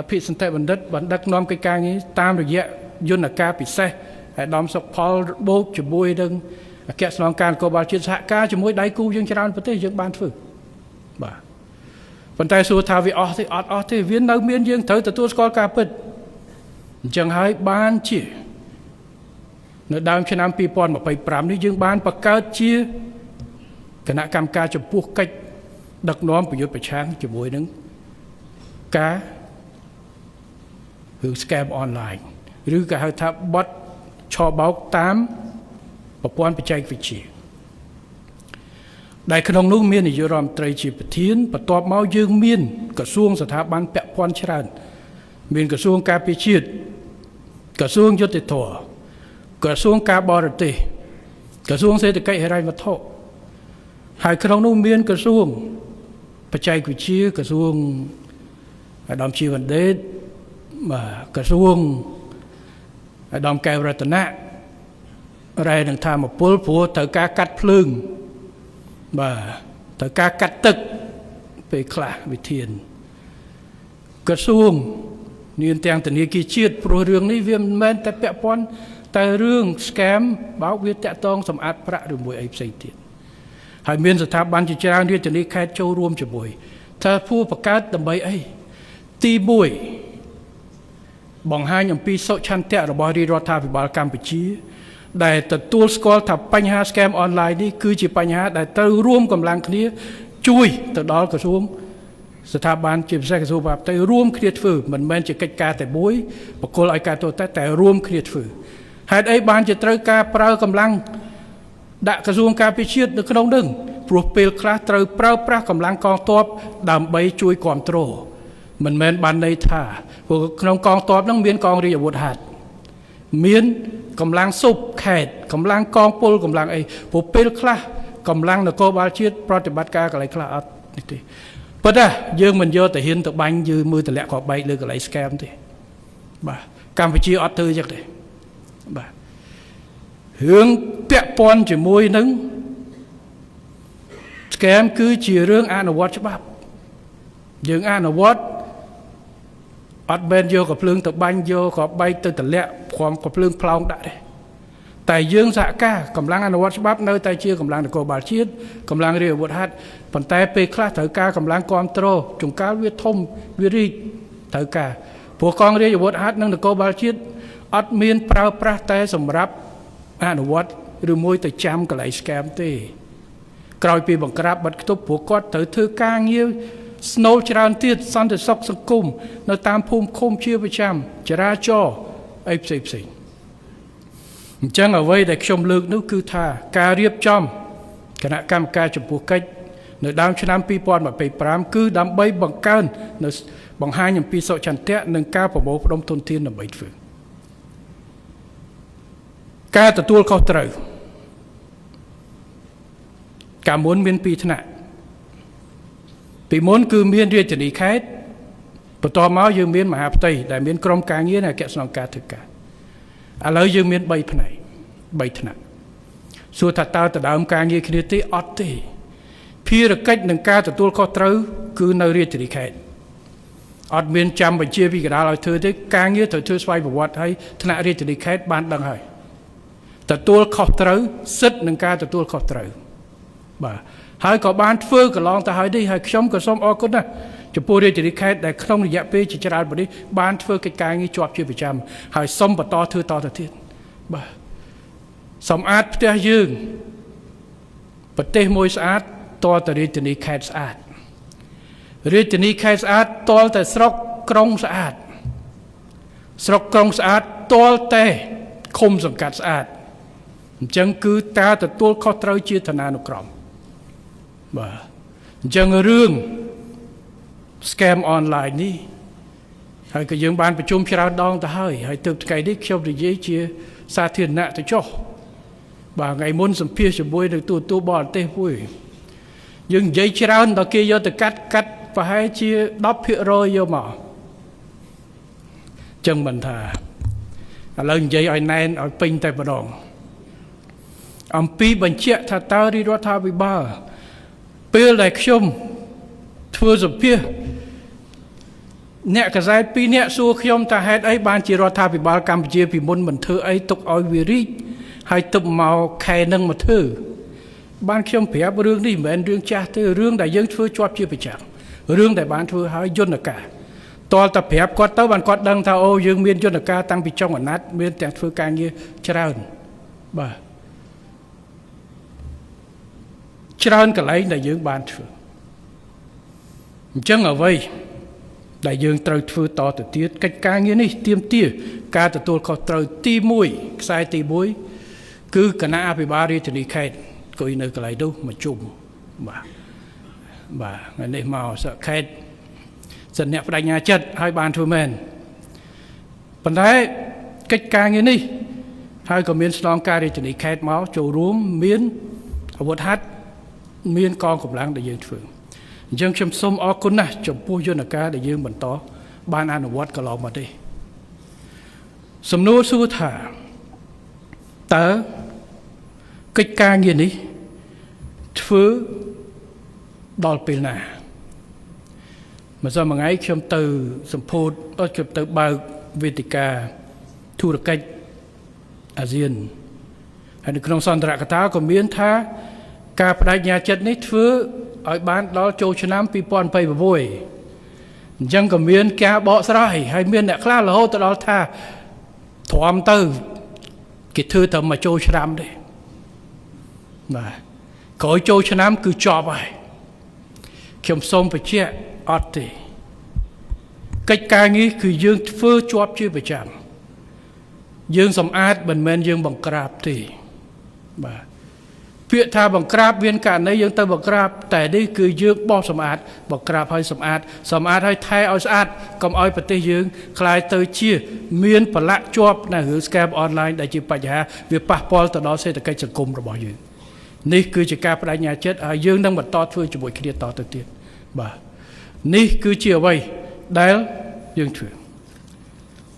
ភិសន្ធិបណ្ឌិតបានដឹកនាំកិច្ចការងារតាមរយៈយន្តការពិសេសឲ្យដើមសុកផលបូកជាមួយនឹងអគ្គស្នងការនគរបាលជាតិសហការជាមួយដៃគូយើងច្រើនប្រទេសយើងបានធ្វើបាទប៉ុន្តែសួរថាវាអស់ទេអត់អស់ទេវានៅមានយើងត្រូវទទួលស្គាល់ការពិតអញ្ចឹងហើយបានជានៅដើមឆ្នាំ2025នេះយើងបានបង្កើតជាគណៈកម្មការចំពោះកិច្ចដឹកនាំប្រយុទ្ធប្រឆាំងជាមួយនឹងការឬ scam online ឬក៏ហៅថាបទឆបោកតាមប្រព័ន្ធបច្ចេកវិទ្យាដែលក្នុងនោះមាននាយករដ្ឋមន្ត្រីជាប្រធានបន្ទាប់មកយើងមានក្រសួងស្ថាប័នពាក់ព័ន្ធច្រើនមានក្រសួងការពារជាតិក្រសួងយុត្តិធម៌ក្រសួងការបរទេសក្រសួងសេដ្ឋកិច្ចហិរញ្ញវត្ថុហើយក្នុងនោះមានក្រសួងបច្ចេកវិទ្យាក្រសួងអាដាមជីវណ្ឌេតបាទក្រសួងអាដាមកែវរតនៈរ៉ែនឹងធម្មពលព្រោះត្រូវការកាត់ភ្លើងបាទត្រូវការកាត់ទឹកពេលខ្លះវិធានក្រសួងនាងទាំងធនាគារជាតិព្រោះរឿងនេះវាមិនមែនតែពាក់ព័ន្ធតែរឿង scam បោកវាតាក់ទងសម្អាតប្រាក់ឬមួយអីផ្សេងទៀតហើយមានស្ថាប័នជាច្រើនរាជធានីខេត្តចូលរួមជាមួយថាភួរបង្កើតដើម្បីអីទី1បង្ហាញអំពីសុឆន្ទៈរបស់រាជរដ្ឋាភិបាលកម្ពុជាដែលទទួលស្គាល់ថាបញ្ហា scam online នេះគឺជាបញ្ហាដែលត្រូវរួមកម្លាំងគ្នាជួយទៅដល់ក្រសួងស្ថាប័នជាពិសេសក្រសួងមហាផ្ទៃរួមគ្នាធ្វើមិនមែនជាកិច្ចការតែមួយបកគលឲ្យការទោសតែរួមគ្នាធ្វើហេតុអីបានជាត្រូវការប្រើកម្លាំងដាក់ក្រសួងការពារជាតិនៅក្នុងនឹងព្រោះពេលខ្លះត្រូវប្រើប្រាស់កម្លាំងកងទ័ពដើម្បីជួយគ្រប់គ្រងមិនមែនបានន័យថាព្រោះក្នុងកងទ័ពនឹងមានកងរាជអាវុធហត្ថមានកម្លាំងស៊ុបខេតកម្លាំងកងពលកម្លាំងអីព្រោះពេលខ្លះកម្លាំងនគរបាលជាតិប្រតិបត្តិការកន្លែងខ្លះអត់នេះទេប៉ុន្តែយើងមិនយកទៅហ៊ានទៅបាញ់យឺមើលតម្លាក់គ្រាប់បែកលើកន្លែង scam ទេបាទកម្ពុជាអត់ធ្វើចឹងទេបាទរឿងពាក់ព័ន្ធជាមួយនឹង scam គឺជារឿងអនុវត្តច្បាប់យើងអនុវត្តអត់មែនយកកំភ្លើងទៅបាញ់យកគ្រាប់បែកទៅតម្លាក់ព្រមកំភ្លើងផ្លោងដាក់ទេតែយើងសហការកម្លាំងអនុវត្តច្បាប់នៅតែជាកម្លាំងនគរបាលជាតិកម្លាំងរាជអាវុធហត្ថប៉ុន្តែពេលខ្លះត្រូវការកម្លាំងគ្រប់គ្រងចង្កាលវាធំវារីកត្រូវការព្រោះកងរាជអាវុធហត្ថនិងនគរបាលជាតិអត់មានប្រើប្រាស់តែសម្រាប់អនុវត្តឬមួយទៅចាំកន្លែង scam ទេក្រោយពីបង្ក្រាបបិទខ្ទប់ព្រោះគាត់ត្រូវធ្វើការងារស្នូលច្រើនទៀតសន្តិសុខសង្គមនៅតាមភូមិឃុំជាប្រចាំចរាចរណ៍អីផ្សេងផ្សេងអញ្ចឹងអ្វីដែលខ្ញុំលើកនោះគឺថាការរៀបចំគណៈកម្មការចំពោះកិច្ចនៅដើមឆ្នាំ2025គឺដើម្បីបង្កើននៅបង្ហាញអំពីសុឆន្ទៈនិងការប្រមូលផ្ដុំទុនធានដើម្បីធ្វើការទទួលខុសត្រូវកាលមុនមាន2ថ្នាក់ពីមុនគឺមានរាជធានីខេត្តបន្ទាប់មកយើងមានមហាផ្ទៃដែលមានក្រុមការងារនិងអគ្គស្នងការធ្វើការឥឡូវយើងមាន3ផ្នែក3ថ្នាក់សួរថាតើដដើមការងារគ្នាទេអត់ទេភារកិច្ចនឹងការទទួលខុសត្រូវគឺនៅរាជធានីខេត្តអត់មានចាំបញ្ជាពីកណ្ដាលឲ្យធ្វើទេការងារត្រូវធ្វើស្វ័យប្រវត្តិហើយថ្នាក់រាជធានីខេត្តបានដឹងហើយទទួលខុសត្រូវសិទ្ធិនឹងការទទួលខុសត្រូវបាទហើយក៏បានធ្វើកន្លងទៅហើយនេះហើយខ្ញុំក៏សូមអរគុណណាស់ចំពោះរាជធានីខេត្តដែលក្នុងរយៈពេលជាច្រើននេះបានធ្វើកិច្ចការងារជាប់ជាប្រចាំហើយសូមបន្តធ្វើតទៅទៀតបាទ សម្អាតផ្ទះយើងប្រទេសមួយស្អាតតតែរាជធានីខេត្តស្អាតរាជធានីខេត្តស្អាតតតែស្រុកក្រុងស្អាតស្រុកក្រុងស្អាតតតែឃុំសង្កាត់ស្អាតអញ្ចឹងគឺតាទទួលខុសត្រូវជាឋានានុក្រមបាទអញ្ចឹងរឿង scam online នេះហើយក៏យើងបានប្រជុំច្រើនដងទៅហើយហើយទើបថ្ងៃនេះខ្ញុំនិយាយជាសាធារណៈទៅចុះបាទថ្ងៃមុនសម្ភាសជាមួយនឹងទូទូបរទេសមួយយើងនិយាយច្រើនដល់គេយកទៅកាត់កាត់ប្រហែលជា10%យកមកចឹងមិនថាឥឡូវនិយាយឲ្យណែនឲ្យពេញតែម្ដងអំពីបញ្ជាក់ថាតើរាជរដ្ឋាភិបាលពេលដែលខ្ញុំធ្វើសម្ភាសអ្នកកាសែតពីរអ្នកសួរខ្ញុំថាហេតុអីបានជារដ្ឋាភិបាលកម្ពុជាពីមុនមិនធ្វើអីទុកឲ្យវារីកហើយទុកមកខែនឹងមកធ្វើបានខ្ញុំប្រាប់រឿងនេះមិនមែនរឿងចាស់ទេរឿងដែលយើងធ្វើជាប់ជាប្រចាំរឿងដែលបានធ្វើឲ្យយន្តការតលតែប្រាប់គាត់ទៅបានគាត់ដឹងថាអូយើងមានយន្តការតាំងពីចុងអាណត្តិមានទាំងធ្វើការងារច្រើនបាទច្រើនកន្លែងដែលយើងបានធ្វើអញ្ចឹងអ្វីដែលយើងត្រូវធ្វើតទៅទៀតកិច្ចការងារនេះទាមទារការទទួលខុសត្រូវទី1ខ្សែទី1គឺគណៈអភិបាលរាជធានីខេត្តអង្គុយនៅកន្លែងនោះមកជុំបាទបាទថ្ងៃនេះមកសខេត្តសិនអ្នកបដិញ្ញាចិត្តហើយបានធ្វើមែនប៉ុន្តែកិច្ចការងារនេះហើយក៏មានស្នងការរាជធានីខេត្តមកចូលរួមមានអាវុធហត្ថមានកងកម្លាំងដែលយើងធ្វើអញ្ចឹងខ្ញុំសូមអរគុណណាស់ចំពោះយន្តការដែលយើងបន្តបានអនុវត្តកន្លងមកនេះសំណួរសួរថាតើកិច្ចការងារនេះធ្វើដល់ពេលណាម្សិលមួយថ្ងៃខ្ញុំទៅសម្ពោធខ្ញុំទៅបើកវេទិកាធុរកិច្ចអាស៊ានហើយនៅក្នុងសន្ទរកថាក៏មានថាការបដិញ្ញាចិត្តនេះធ្វើឲ្យបានដល់ចូលឆ្នាំ2026អញ្ចឹងក៏មានការបកស្រាយហើយមានអ្នកខ្លះរហូតទៅដល់ថាទ្រាំទៅគេធ្វើតែមកចូលឆ្នាំទេបាទក្រោយចូលឆ្នាំគឺចប់ហើយខ្ញុំសូមបញ្ជាក់អត់ទេកិច្ចការងារគឺយើងធ្វើជាប់ជាប្រចាំយើងសម្អាតមិនមែនយើងបង្ក្រាបទេបាទពាក្យថាបង្ក្រាបមានករណីយើងទៅបង្ក្រាបតែនេះគឺយើងបោះសម្អាតបង្ក្រាបឲ្យសម្អាតសម្អាតឲ្យថែឲ្យស្អាតកុំឲ្យប្រទេសយើងក្លាយទៅជាមានប្រឡាក់ជាប់នៅរឿង scam online ដែលជាបញ្ហាវាប៉ះពាល់ទៅដល់សេដ្ឋកិច្ចសង្គមរបស់យើងនេះគឺជាការបដិញ្ញាចិត្តហើយយើងនឹងបន្តធ្វើជាមួយគ្នាតទៅទៀតបាទនេះគឺជាអ្វីដែលយើងធ្វើ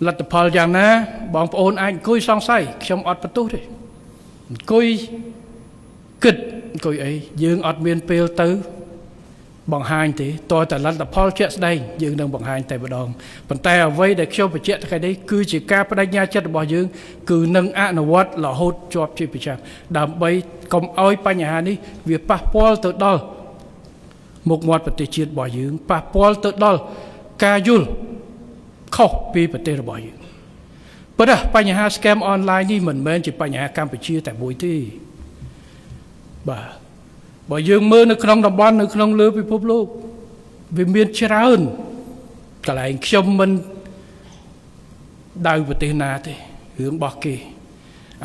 លទ្ធផលយ៉ាងណាបងប្អូនអាចអង្គុយសង្ស័យខ្ញុំអត់បន្ទោសទេអង្គុយគិតអង្គុយអីយើងអត់មានពេលទៅបង្ហាញទេតើតែលទ្ធផលជាក់ស្ដែងយើងនឹងបង្ហាញតែម្ដងប៉ុន្តែអ្វីដែលខ្ញុំបញ្ជាក់ថ្ងៃនេះគឺជាការបដិញ្ញាចិត្តរបស់យើងគឺនឹងអនុវត្តរហូតជាប់ជាប្រចាំដើម្បីកុំឲ្យបញ្ហានេះវាប៉ះពាល់ទៅដល់មុខមាត់ប្រទេសជាតិរបស់យើងប៉ះពាល់ទៅដល់ការយល់ខុសពីប្រទេសរបស់យើងប៉ុន្តែបញ្ហា scam online នេះមិនមែនជាបញ្ហាកម្ពុជាតែមួយទេបាទបើយើងមើលនៅក្នុងតំបន់នៅក្នុងលើពិភពលោកវាមានច្រើនកន្លែងខ្ញុំមិនដៅប្រទេសណាទេរឿងរបស់គេ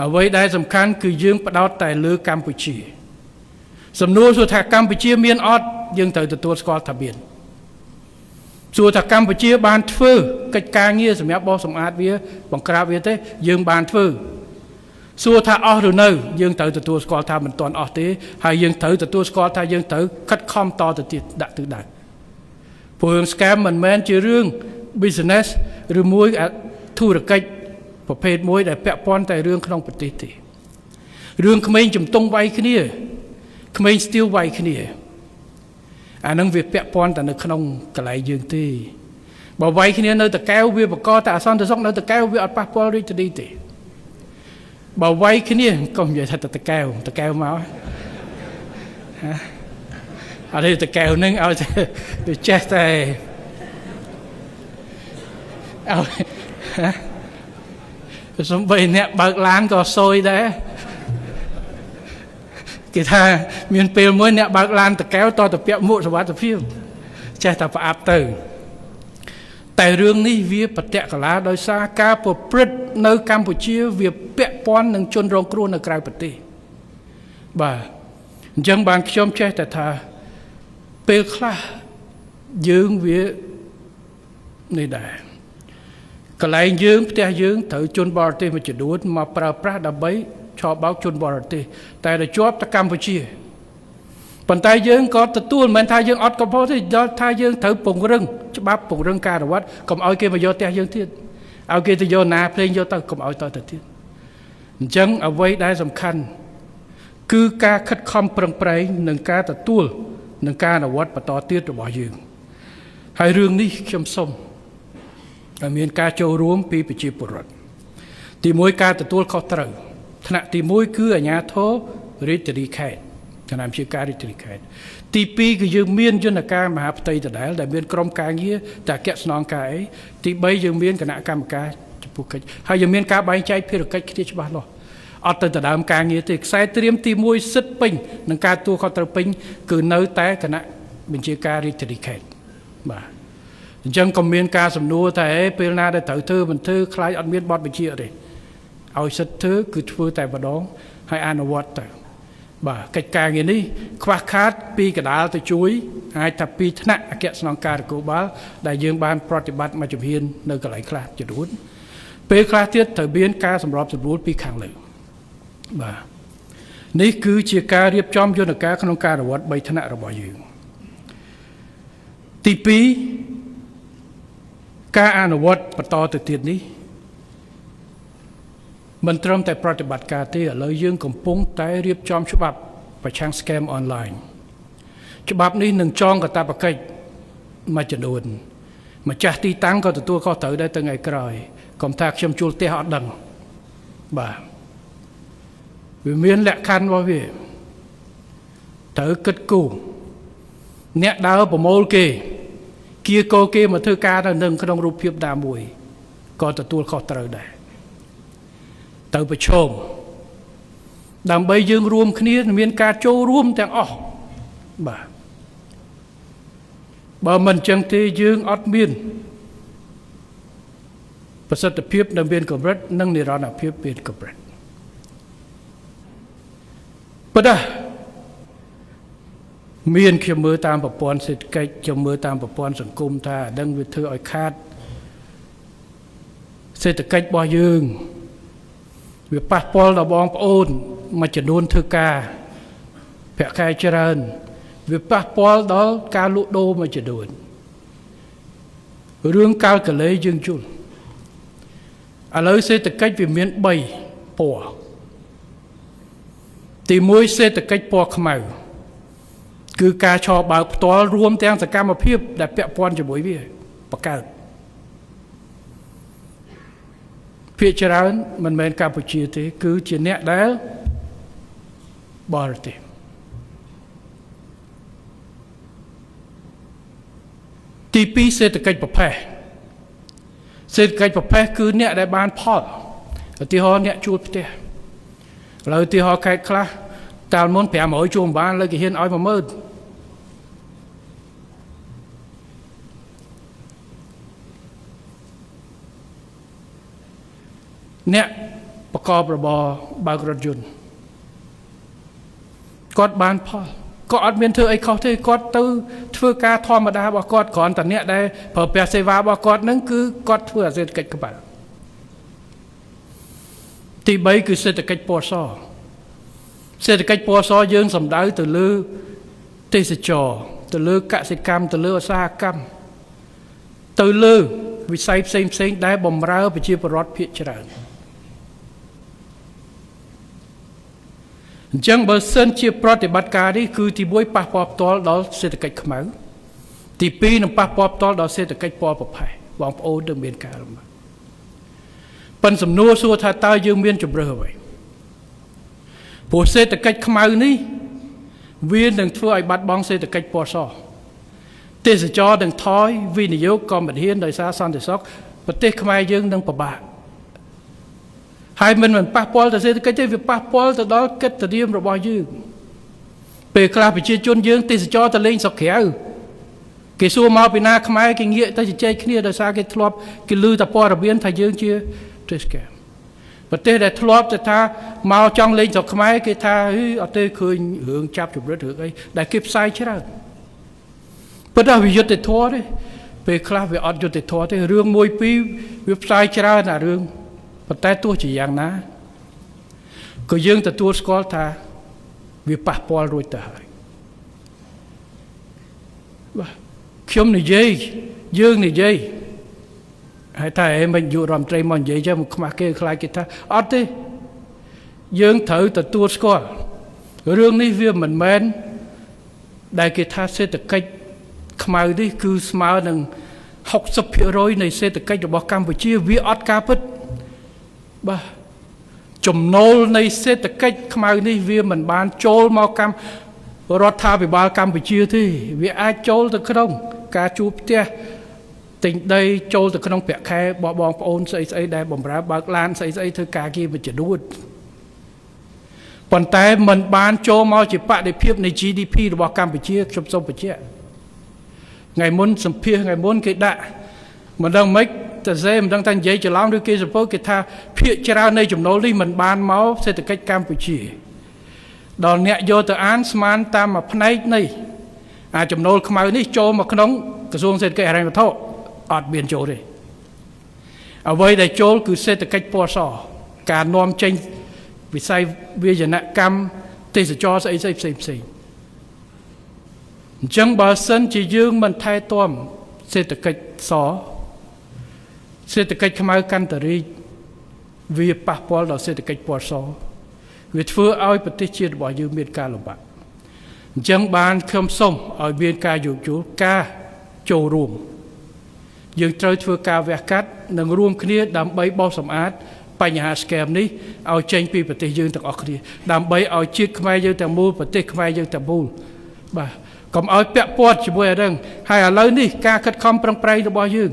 អ្វីដែលសំខាន់គឺយើងផ្ដោតតែលើកម្ពុជាសំណួរសួរថាកម្ពុជាមានអត់យើងត្រូវទទួលស្គាល់ថាមានសួរថាកម្ពុជាបានធ្វើកិច្ចការងារសម្រាប់បោសសម្អាតវាបង្ក្រាបវាទេយើងបានធ្វើសួរថាអស់ឬនៅយើងត្រូវទទួលស្គាល់ថាមិនទាន់អស់ទេហើយយើងត្រូវទទួលស្គាល់ថាយើងត្រូវខិតខំតទៅទៀតដាក់ទិសដៅព្រោះរឿង scam មិនមែនជារឿង business ឬមួយធុរកិច្ចប្រភេទមួយដែលពាក់ព័ន្ធតែរឿងក្នុងប្រទេសទេរឿងក្មេងជំទង់វាយគ្នាក្មេងស្ទៀវវាយគ្នាអានឹងវាពាក់ព័ន្ធតែនៅក្នុងកន្លែងយើងទេបើវាយគ្នានៅតកែវវាបកតែអសន្តិសុខនៅតកែវវាអត់ប៉ះពាល់រាជធានីទេបើវាយគ្នាកុំនិយាយថាតកែវតកែវមកហាអត់ទេតកែវនឹងឲ្យវាចេះតែឲ្យសំបីអ្នកបើកឡានក៏សយដែរ គេថាមានពេលមួយអ្នកបើកឡានតកែវតទៅពាក់មួកសុវត្ថិភាពចេះតែប្រអាប់ទៅតែរឿងនេះវាបតកលាដោយសារការប្រព្រឹត្តនៅកម្ពុជាវាពាក់ព័ន្ធនឹងជនរងគ្រោះនៅក្រៅប្រទេសបាទអញ្ចឹងបានខ្ញុំចេះតែថាពេលខ្លះយើងវានេះដែរកន្លែងយើងផ្ទះយើងត្រូវជនបរទេសមួយចំនួនមកប្រើប្រាស់ដើម្បីឆបោកជនបរទេសតែដល់ជាប់ទៅកម្ពុជាប៉ុន្តែយើងក៏ទទួលមិនមែនថាយើងអត់កំហុសទេដល់ថាយើងត្រូវពង្រឹងច្បាប់ពង្រឹងការអនុវត្តកុំឲ្យគេមកយកផ្ទះយើងទៀតឲ្យគេទៅយកណាភ្លេងយកទៅកុំឲ្យតទៅទៀតអញ្ចឹងអ្វីដែលសំខាន់គឺការខិតខំប្រឹងប្រែងនិងការទទួលនិងការអនុវត្តបន្តទៀតរបស់យើងហើយរឿងនេះខ្ញុំសូមឲ្យមានការចូលរួមពីប្រជាពលរដ្ឋទី1ការទទួលខុសត្រូវថ្នាក់ទី1គឺអាជ្ញាធររាជធានីខេត្តគណៈវិជាការរាជធានីខេត្តទី2គឺយើងមានយន្តការមហាផ្ទៃដដែលដែលមានក្រុមការងារតែអគ្គស្នងការអីទី3យើងមានគណៈកម្មការចំពោះកិច្ចហើយយើងមានការបែងចែកភារកិច្ចគ្នាច្បាស់លាស់អត់ទៅដដើមការងារទេខ្សែត្រៀមទី1សិទ្ធពេញនឹងការទទួលខុសត្រូវពេញគឺនៅតែគណៈបញ្ជាការរាជធានីខេត្តបាទអញ្ចឹងក៏មានការសំណួរតែពេលណាដែលត្រូវធ្វើមិនធ្វើខ្លាចអត់មានបទបញ្ជាទេឲ្យសិទ្ធធ្វើគឺធ្វើតែម្ដងហើយអនុវត្តទៅបាទកិច្ចការងារនេះខ្វះខាតពីកដាលទៅជួយអាចថាពីថ្នាក់អគ្គស្នងការនគរបាលដែលយើងបានប្រតិបត្តិមួយជំហាននៅកន្លែងខ្លះចំនួនពេលខ្លះទៀតត្រូវមានការសម្របសម្រួលពីខាងលើបាទនេះគឺជាការរៀបចំយន្តការក្នុងការអនុវត្ត3ថ្នាក់របស់យើងទី2ការអនុវត្តបន្តទៅទៀតនេះមិនត្រឹមតែប្រតិបត្តិការទេឥឡូវយើងកំពុងតែរៀបចំច្បាប់ប្រឆាំង scam online ច្បាប់នេះនឹងចងកាតព្វកិច្ចមួយចំនួនម្ចាស់ទីតាំងក៏ទទួលខុសត្រូវដែរទៅថ្ងៃក្រោយកុំថាខ្ញុំជួលផ្ទះអត់ដឹងបាទវាមានលក្ខខណ្ឌរបស់វាត្រូវគិតគូរអ្នកដើរប្រមូលគេគៀកោគេមកធ្វើការនៅនឹងក្នុងរូបភាពណាមួយក៏ទទួលខុសត្រូវដែរទៅប្រឈមដើម្បីយើងរួមគ្នាមានការចូលរួមទាំងអស់បាទបើមិនចឹងទេយើងអត់មានប្រសិទ្ធភាពនៅមានកម្រិតនិងនិរន្តរភាពមានកម្រិតប៉ុន្តែមានខ្ញុំមើលតាមប្រព័ន្ធសេដ្ឋកិច្ចខ្ញុំមើលតាមប្រព័ន្ធសង្គមថាអានឹងវាធ្វើឲ្យខាតសេដ្ឋកិច្ចរបស់យើងវាប៉ះពាល់ដល់បងប្អូនមួយចំនួនធ្វើការប្រាក់ខែច្រើនវាប៉ះពាល់ដល់ការលក់ដូរមួយចំនួនរឿងកាល់កលេយើងជុលឥឡូវសេដ្ឋកិច្ចវាមាន3ពណ៌ទី1សេដ្ឋកិច្ចពណ៌ខ្មៅគឺការឆបើកផ្ទាល់រួមទាំងសកម្មភាពដែលពាក់ព័ន្ធជាមួយវាបង្កើតភាគច្រើនមិនមែនកម្ពុជាទេគឺជាអ្នកដែលបរទេសទី2សេដ្ឋកិច្ចប្រភេទសេដ្ឋកិច្ចប្រភេទគឺអ្នកដែលបានផលឧទាហរណ៍អ្នកជួលផ្ទះឥឡូវឧទាហរណ៍ខេត្តខ្លះតាលមុន500ជួលមិនបានលើគេហ៊ានឲ្យ10000អ្នកប្រកបរបរបើករថយន្តគាត់បានផលគាត់អត់មានធ្វើអីខុសទេគាត់ទៅធ្វើការធម្មតារបស់គាត់គ្រាន់តែអ្នកដែលប្រើប្រាស់សេវារបស់គាត់នឹងគឺគាត់ធ្វើអាសេដ្ឋកិច្ចក្បាលទី3គឺសេដ្ឋកិច្ចពណ៌សសេដ្ឋកិច្ចពណ៌សយើងសំដៅទៅលើទេសចរទៅលើកសិកម្មទៅលើឧស្សាហកម្មទៅលើវិស័យផ្សេងផ្សេងដែលបំរើប្រជាពលរដ្ឋភាគច្រើនអញ្ចឹងបើសិនជាប្រតិបត្តិការនេះគឺទី1ប៉ះពាល់ផ្ទាល់ដល់សេដ្ឋកិច្ចខ្មៅទី2នឹងប៉ះពាល់ផ្ទាល់ដល់សេដ្ឋកិច្ចពណ៌ប្រផេះបងប្អូននឹងមានការលំបាកប៉ុន្តែសំណួរសួរថាតើយើងមានជម្រើសអ្វីព្រោះសេដ្ឋកិច្ចខ្មៅនេះវានឹងធ្វើឲ្យបាត់បង់សេដ្ឋកិច្ចពណ៌សទេសចរនឹងថយវិនិយោគក៏មិនហ៊ានដោយសារសន្តិសុខប្រទេសខ្មែរយើងនឹងពិបាកហើយមិនប៉ះពាល់ទៅសេដ្ឋកិច្ចទេវាប៉ះពាល់ទៅដល់កិត្តិយសរបស់យើង ពេលខ្លះប្រជាជនយើងទេសចរទៅលេងស្រុកក្រៅគេសួរមកពីណាខ្មែរគេងាកទៅជជែកគ្នាដោយសារគេធ្លាប់គេឮតែព័ត៌មានថាយើងជាប្រទេស scam ប្រទេសដែលធ្លាប់ទៅថាមកចង់លេងស្រុកខ្មែរគេថាហីអត់ទេឃើញរឿងចាប់ជំរិតរឿងអីដែលគេផ្សាយច្រើនប៉ុន្តែវាយុត្តិធម៌ទេពេលខ្លះវាអត់យុត្តិធម៌ទេរឿងមួយពីរវាផ្សាយច្រើនអារឿងប៉ុន្តែទោះជាយ៉ាងណាក៏យើងទទួលស្គាល់ថាវាប៉ះពាល់រួចទៅហើយបាទខ្ញុំនិយាយយើងនិយាយហើយតែឯងមិនយុរដ្ឋមន្ត្រីមកនិយាយចឹងខ្មាស់គេខ្លាចគេថាអត់ទេយើងត្រូវទទួលស្គាល់រឿងនេះវាមិនមែនដែលគេថាសេដ្ឋកិច្ចខ្មៅនេះគឺស្មើនឹង 60% នៃសេដ្ឋកិច្ចរបស់កម្ពុជាវាអត់ការពិតបាទចំណូលនៃសេដ្ឋកិច្ចខ្មៅនេះវាមិនបានចូលមកកម្មរដ្ឋាភិបាលកម្ពុជាទេវាអាចចូលទៅក្នុងការជួលផ្ទះទិញដីចូលទៅក្នុងប្រាក់ខែបងប្អូនស្អីស្អីដែលបំរើបើកឡានស្អីស្អីធ្វើការគេមួយចំនួនប៉ុន្តែមិនបានចូលមកជាបដិភាពនៃ GDP របស់កម្ពុជាខ្ញុំសូមបញ្ជាក់ថ្ងៃមុនសម្ភាសថ្ងៃមុនគេដាក់មិនដឹងម៉េចតែសេមិនដឹងថានិយាយច្រឡំឬគេសពោគេថាភាគច្រើននៃចំណូលនេះមិនបានមកសេដ្ឋកិច្ចកម្ពុជាដល់អ្នកយកទៅអានស្មានតាមមួយផ្នែកនៃអាចំណូលខ្មៅនេះចូលមកក្នុងក្រសួងសេដ្ឋកិច្ចហិរញ្ញវត្ថុអត់មានចូលទេអ្វីដែលចូលគឺសេដ្ឋកិច្ចពណ៌សការនាំចេញវិស័យវាយនកម្មទេសចរស្អីស្អីផ្សេងផ្សេងអញ្ចឹងបើសិនជាយើងមិនថែទាំសេដ្ឋកិច្ចសសេដ្ឋកិច្ចខ្មៅកាន់តែរីកវាប៉ះពាល់ដល់សេដ្ឋកិច្ចពណ៌សវាធ្វើឲ្យប្រទេសជាតិរបស់យើងមានការលំបាកអញ្ចឹងបានខ្ញុំសូមឲ្យមានការយោគយល់ការចូលរួមយើងត្រូវធ្វើការវះកាត់និងរួមគ្នាដើម្បីបោសសម្អាតបញ្ហា scam នេះឲ្យចេញពីប្រទេសយើងទាំងអស់គ្នាដើម្បីឲ្យជាតិខ្មែរយើងទាំងមូលប្រទេសខ្មែរយើងទាំងមូលបាទកុំឲ្យពាក់ព័ន្ធជាមួយអានឹងហើយឥឡូវនេះការខិតខំប្រឹងប្រែងរបស់យើង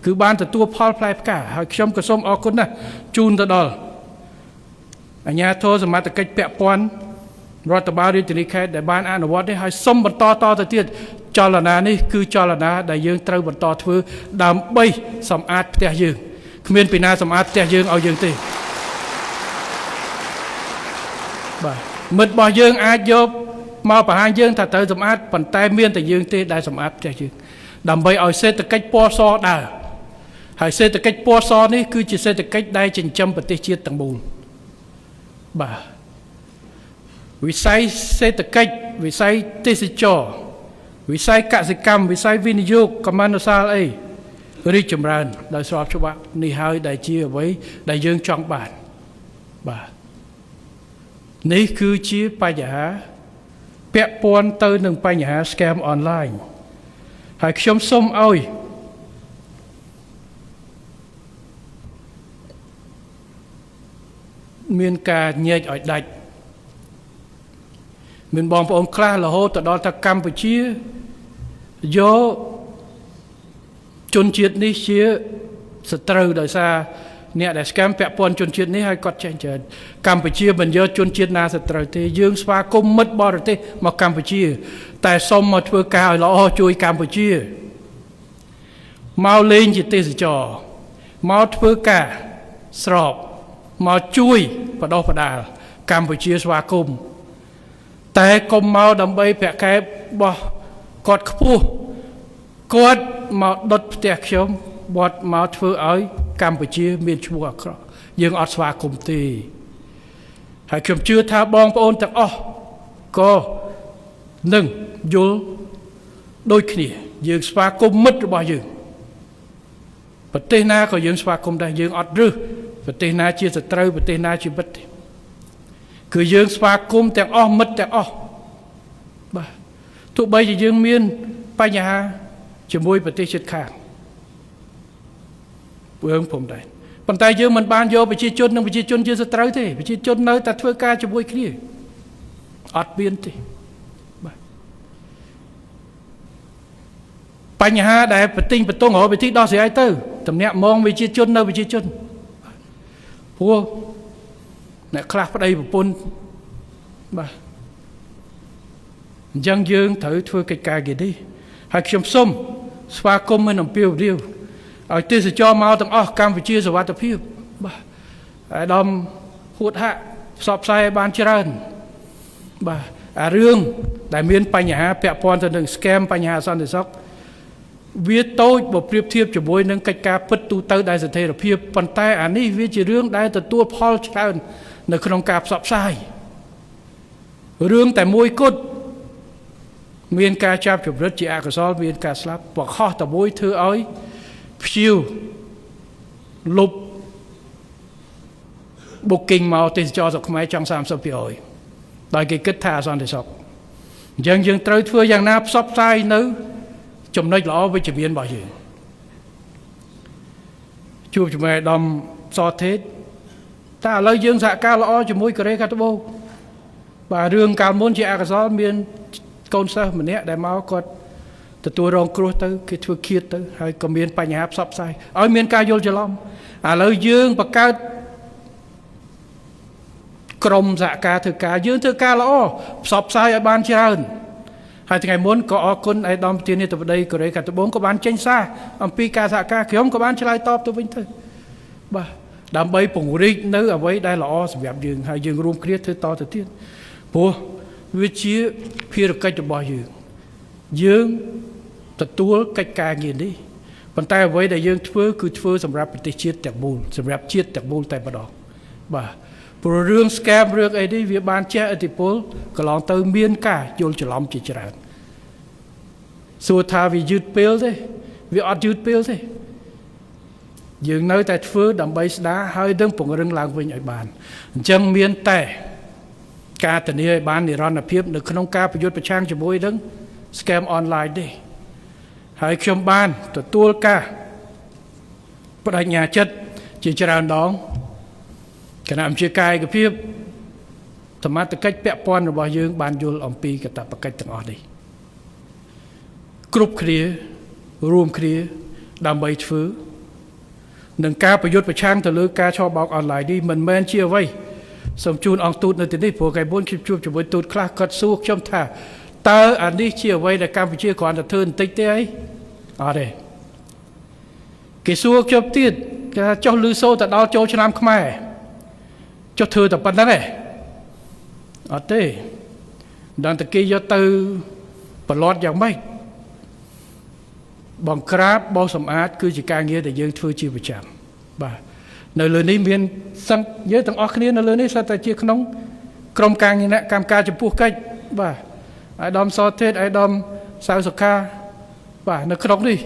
គឺបានទទួលផលផ្លែផ្កាហើយខ្ញុំក៏សូមអរគុណណាស់ជូនទៅដល់អាជ្ញាធរសមត្ថកិច្ចពាក់ព័ន្ធរដ្ឋបាលរាជធានីខេត្តដែលបានអនុវត្តនេះហើយសូមបន្តតទៅទៀតចលនានេះគឺចលនាដែលយើងត្រូវបន្តធ្វើដើម្បីសម្អាតផ្ទះយើងគ្មានពីណាសម្អាតផ្ទះយើងឲ្យយើងទេបាទមិត្តរបស់យើងអាចយកមកបង្ហាញយើងថាត្រូវសម្អាតប៉ុន្តែមានតែយើងទេដែលសម្អាតផ្ទះយើងដើម្បីឲ្យសេដ្ឋកិច្ចពណ៌សដើរហើយសេដ្ឋកិច្ចពណ៌សនេះគឺជាសេដ្ឋកិច្ចដែលចិញ្ចឹមប្រទេសជាតិទាំងមូលបាទវិស័យសេដ្ឋកិច្ចវិស័យទេសចរវិស័យកសិកម្មវិស័យវិនិយោគកម្មនុសាលអីរីកចម្រើនដោយស្របច្បាប់នេះហើយដែលជាអ្វីដែលយើងចង់បានបាទនេះគឺជាបញ្ហាពាក់ព័ន្ធទៅនឹងបញ្ហា scam online ហើយខ្ញុំសូមឲ្យមានការញែកឲ្យដាច់មានបងប្អូនខ្លះរហូតទៅដល់ថាកម្ពុជាយកជនជាតិនេះជាសត្រូវដោយសារអ្នកដែល scam ពាក់ព័ន្ធជនជាតិនេះហើយគាត់ចេះច្រើនកម្ពុជាមិនយកជនជាតិណាសត្រូវទេយើងស្វាគមន៍មិត្តបរទេសមកកម្ពុជាតែសូមមកធ្វើការឲ្យល្អជួយកម្ពុជាមកលេងជាទេសចរមកធ្វើការស្របមកជួយបដោះបដាលកម្ពុជាស្វាគមន៍តែកុំមកដើម្បីប្រាក់ខែរបស់គាត់ខ្ពស់គាត់មកដុតផ្ទះខ្ញុំបត់មកធ្វើឲ្យកម្ពុជាមានឈ្មោះអាក្រក់យើងអត់ស្វាគមន៍ទេហើយខ្ញុំជឿថាបងប្អូនទាំងអស់ក៏នឹងយល់ដូចគ្នាយើងស្វាគមន៍មិត្តរបស់យើងប្រទេសណាក៏យើងស្វាគមន៍ដែរយើងអត់រើសប្រទេសណាជាសត្រូវប្រទេសណាជាមិត្តទេគឺយើងស្វាគមន៍ទាំងអស់មិត្តទាំងអស់បាទទោះបីជាយើងមានបញ្ហាជាមួយប្រទេសជិតខាងយើងព្រមដែរប៉ុន្តែយើងមិនបានយកប្រជាជននិងប្រជាជនជាសត្រូវទេប្រជាជននៅតែធ្វើការជាមួយគ្នាអត់មានទេបាទបញ្ហាដែលប្រទិញបន្ទងរកវិធីដោះស្រាយទៅតំណាក់មងប្រជាជននៅប្រជាជនព្រោះអ្នកខ្លះប្តីប្រពន្ធបាទ អញ្ចឹងយើងត្រូវធ្វើកិច្ចការគេនេះហើយខ្ញុំសូមស្វាគមន៍និងអំពាវនាវឲ្យទេសចរមកទាំងអស់កម្ពុជាសុវត្ថិភាពបាទអាដាមហួតហាក់ផ្សព្វផ្សាយឲ្យបានច្រើនបាទអារឿងដែលមានបញ្ហាពាក់ព័ន្ធទៅនឹង scam បញ្ហាសន្តិសុខវាតូចបើប្រៀបធៀបជាមួយនឹងកិច្ចការពិតទូទៅដែលស្ថិរភាពប៉ុន្តែអានេះវាជារឿងដែលទទួលផលច្រើននៅក្នុងការផ្សព្វផ្សាយរឿងតែមួយគត់មានការចាប់ចម្រិតជាអកុសលមានការស្លាប់បខុសតែមួយធ្វើឲ្យភ្ញៀវលុប booking មកទេសចរស្រុកខ្មែរចង់30%ដោយគេគិតថាអសន្តិសុខអញ្ចឹងយើងត្រូវធ្វើយ៉ាងណាផ្សព្វផ្សាយនៅចំណុចល្អវិជ្ជមានរបស់យើងជួបជាមួយអាដាមសថេតតែឥឡូវយើងសហការល្អជាមួយកូរ៉េខាងត្បូងបាទរឿងកាលមុនជាអកុសលមានកូនសិស្សម្នាក់ដែលមកគាត់ទទួលរងគ្រោះទៅគេធ្វើឃាតទៅហើយក៏មានបញ្ហាផ្សព្វផ្សាយឲ្យមានការយល់ច្រឡំឥឡូវយើងបង្កើតក្រុមសហការធ្វើការយើងធ្វើការល្អផ្សព្វផ្សាយឲ្យបានច្រើនហើយថ្ងៃមុនក៏អរគុណឯកឧត្តមប្រធានាធិបតីកូរ៉េខាងត្បូងក៏បានចេញសារអំពីការសហការខ្ញុំក៏បានឆ្លើយតបទៅវិញទៅបាទដើម្បីពង្រីកនៅអ្វីដែលល្អសម្រាប់យើងហើយយើងរួមគ្នាធ្វើតទៅទៀតព្រោះវាជាភារកិច្ចរបស់យើងយើងទទួលកិច្ចការងារនេះប៉ុន្តែអ្វីដែលយើងធ្វើគឺធ្វើសម្រាប់ប្រទេសជាតិទាំងមូលសម្រាប់ជាតិទាំងមូលតែម្ដងបាទព្រោះរឿង scam រឿងអីនេះវាបានជះឥទ្ធិពលកន្លងទៅមានការយល់ច្រឡំជាច្រើនសួរថាវាយឺតពេលទេវាអត់យឺតពេលទេយើងនៅតែធ្វើដើម្បីស្ដារហើយនឹងពង្រឹងឡើងវិញឲ្យបានអញ្ចឹងមានតែការធានាឲ្យបាននិរន្តរភាពនៅក្នុងការប្រយុទ្ធប្រឆាំងជាមួយនឹង scam online នេះហើយខ្ញុំបានទទួលការបដិញ្ញាចិត្តជាច្រើនដងគណៈបញ្ជាការឯកភាពសមត្ថកិច្ចពាក់ព័ន្ធរបស់យើងបានយល់អំពីកាតព្វកិច្ចទាំងអស់នេះគ្រប់គ្នារួមគ្នាដើម្បីធ្វើនឹងការប្រយុទ្ធប្រឆាំងទៅលើការឆបោកអនឡាញនេះមិនមែនជាអ្វីសូមជូនអង្គទូតនៅទីនេះព្រោះថ្ងៃមុនខ្ញុំជួបជាមួយទូតខ្លះគាត់សួរខ្ញុំថាតើអានេះជាអ្វីដែលកម្ពុជាគ្រាន់តែធ្វើបន្តិចទេអីអត់ទេគេសួរខ្ញុំទៀតគេថាចុះលឺសូរទៅដល់ចូលឆ្នាំខ្មែរចុះធ្វើតែប៉ុណ្្នឹងឯងអត់ទេមិនដឹងតែគេយកទៅប្រឡត់យ៉ាងម៉េចបង្ក្រាបបោសសម្អាតគឺជាការងារដែលយើងធ្វើជាប្រចាំបាទនៅលើនេះមានសឹងយើងទាំងអស់គ្នានៅលើនេះសុទ្ធតែជាក្នុងក្រុមការងារអ្នកកម្មការចំពោះកិច្ចបាទអាយដាមសថេតអាយដាមសៅសុខាបាទនៅក្នុងនេះ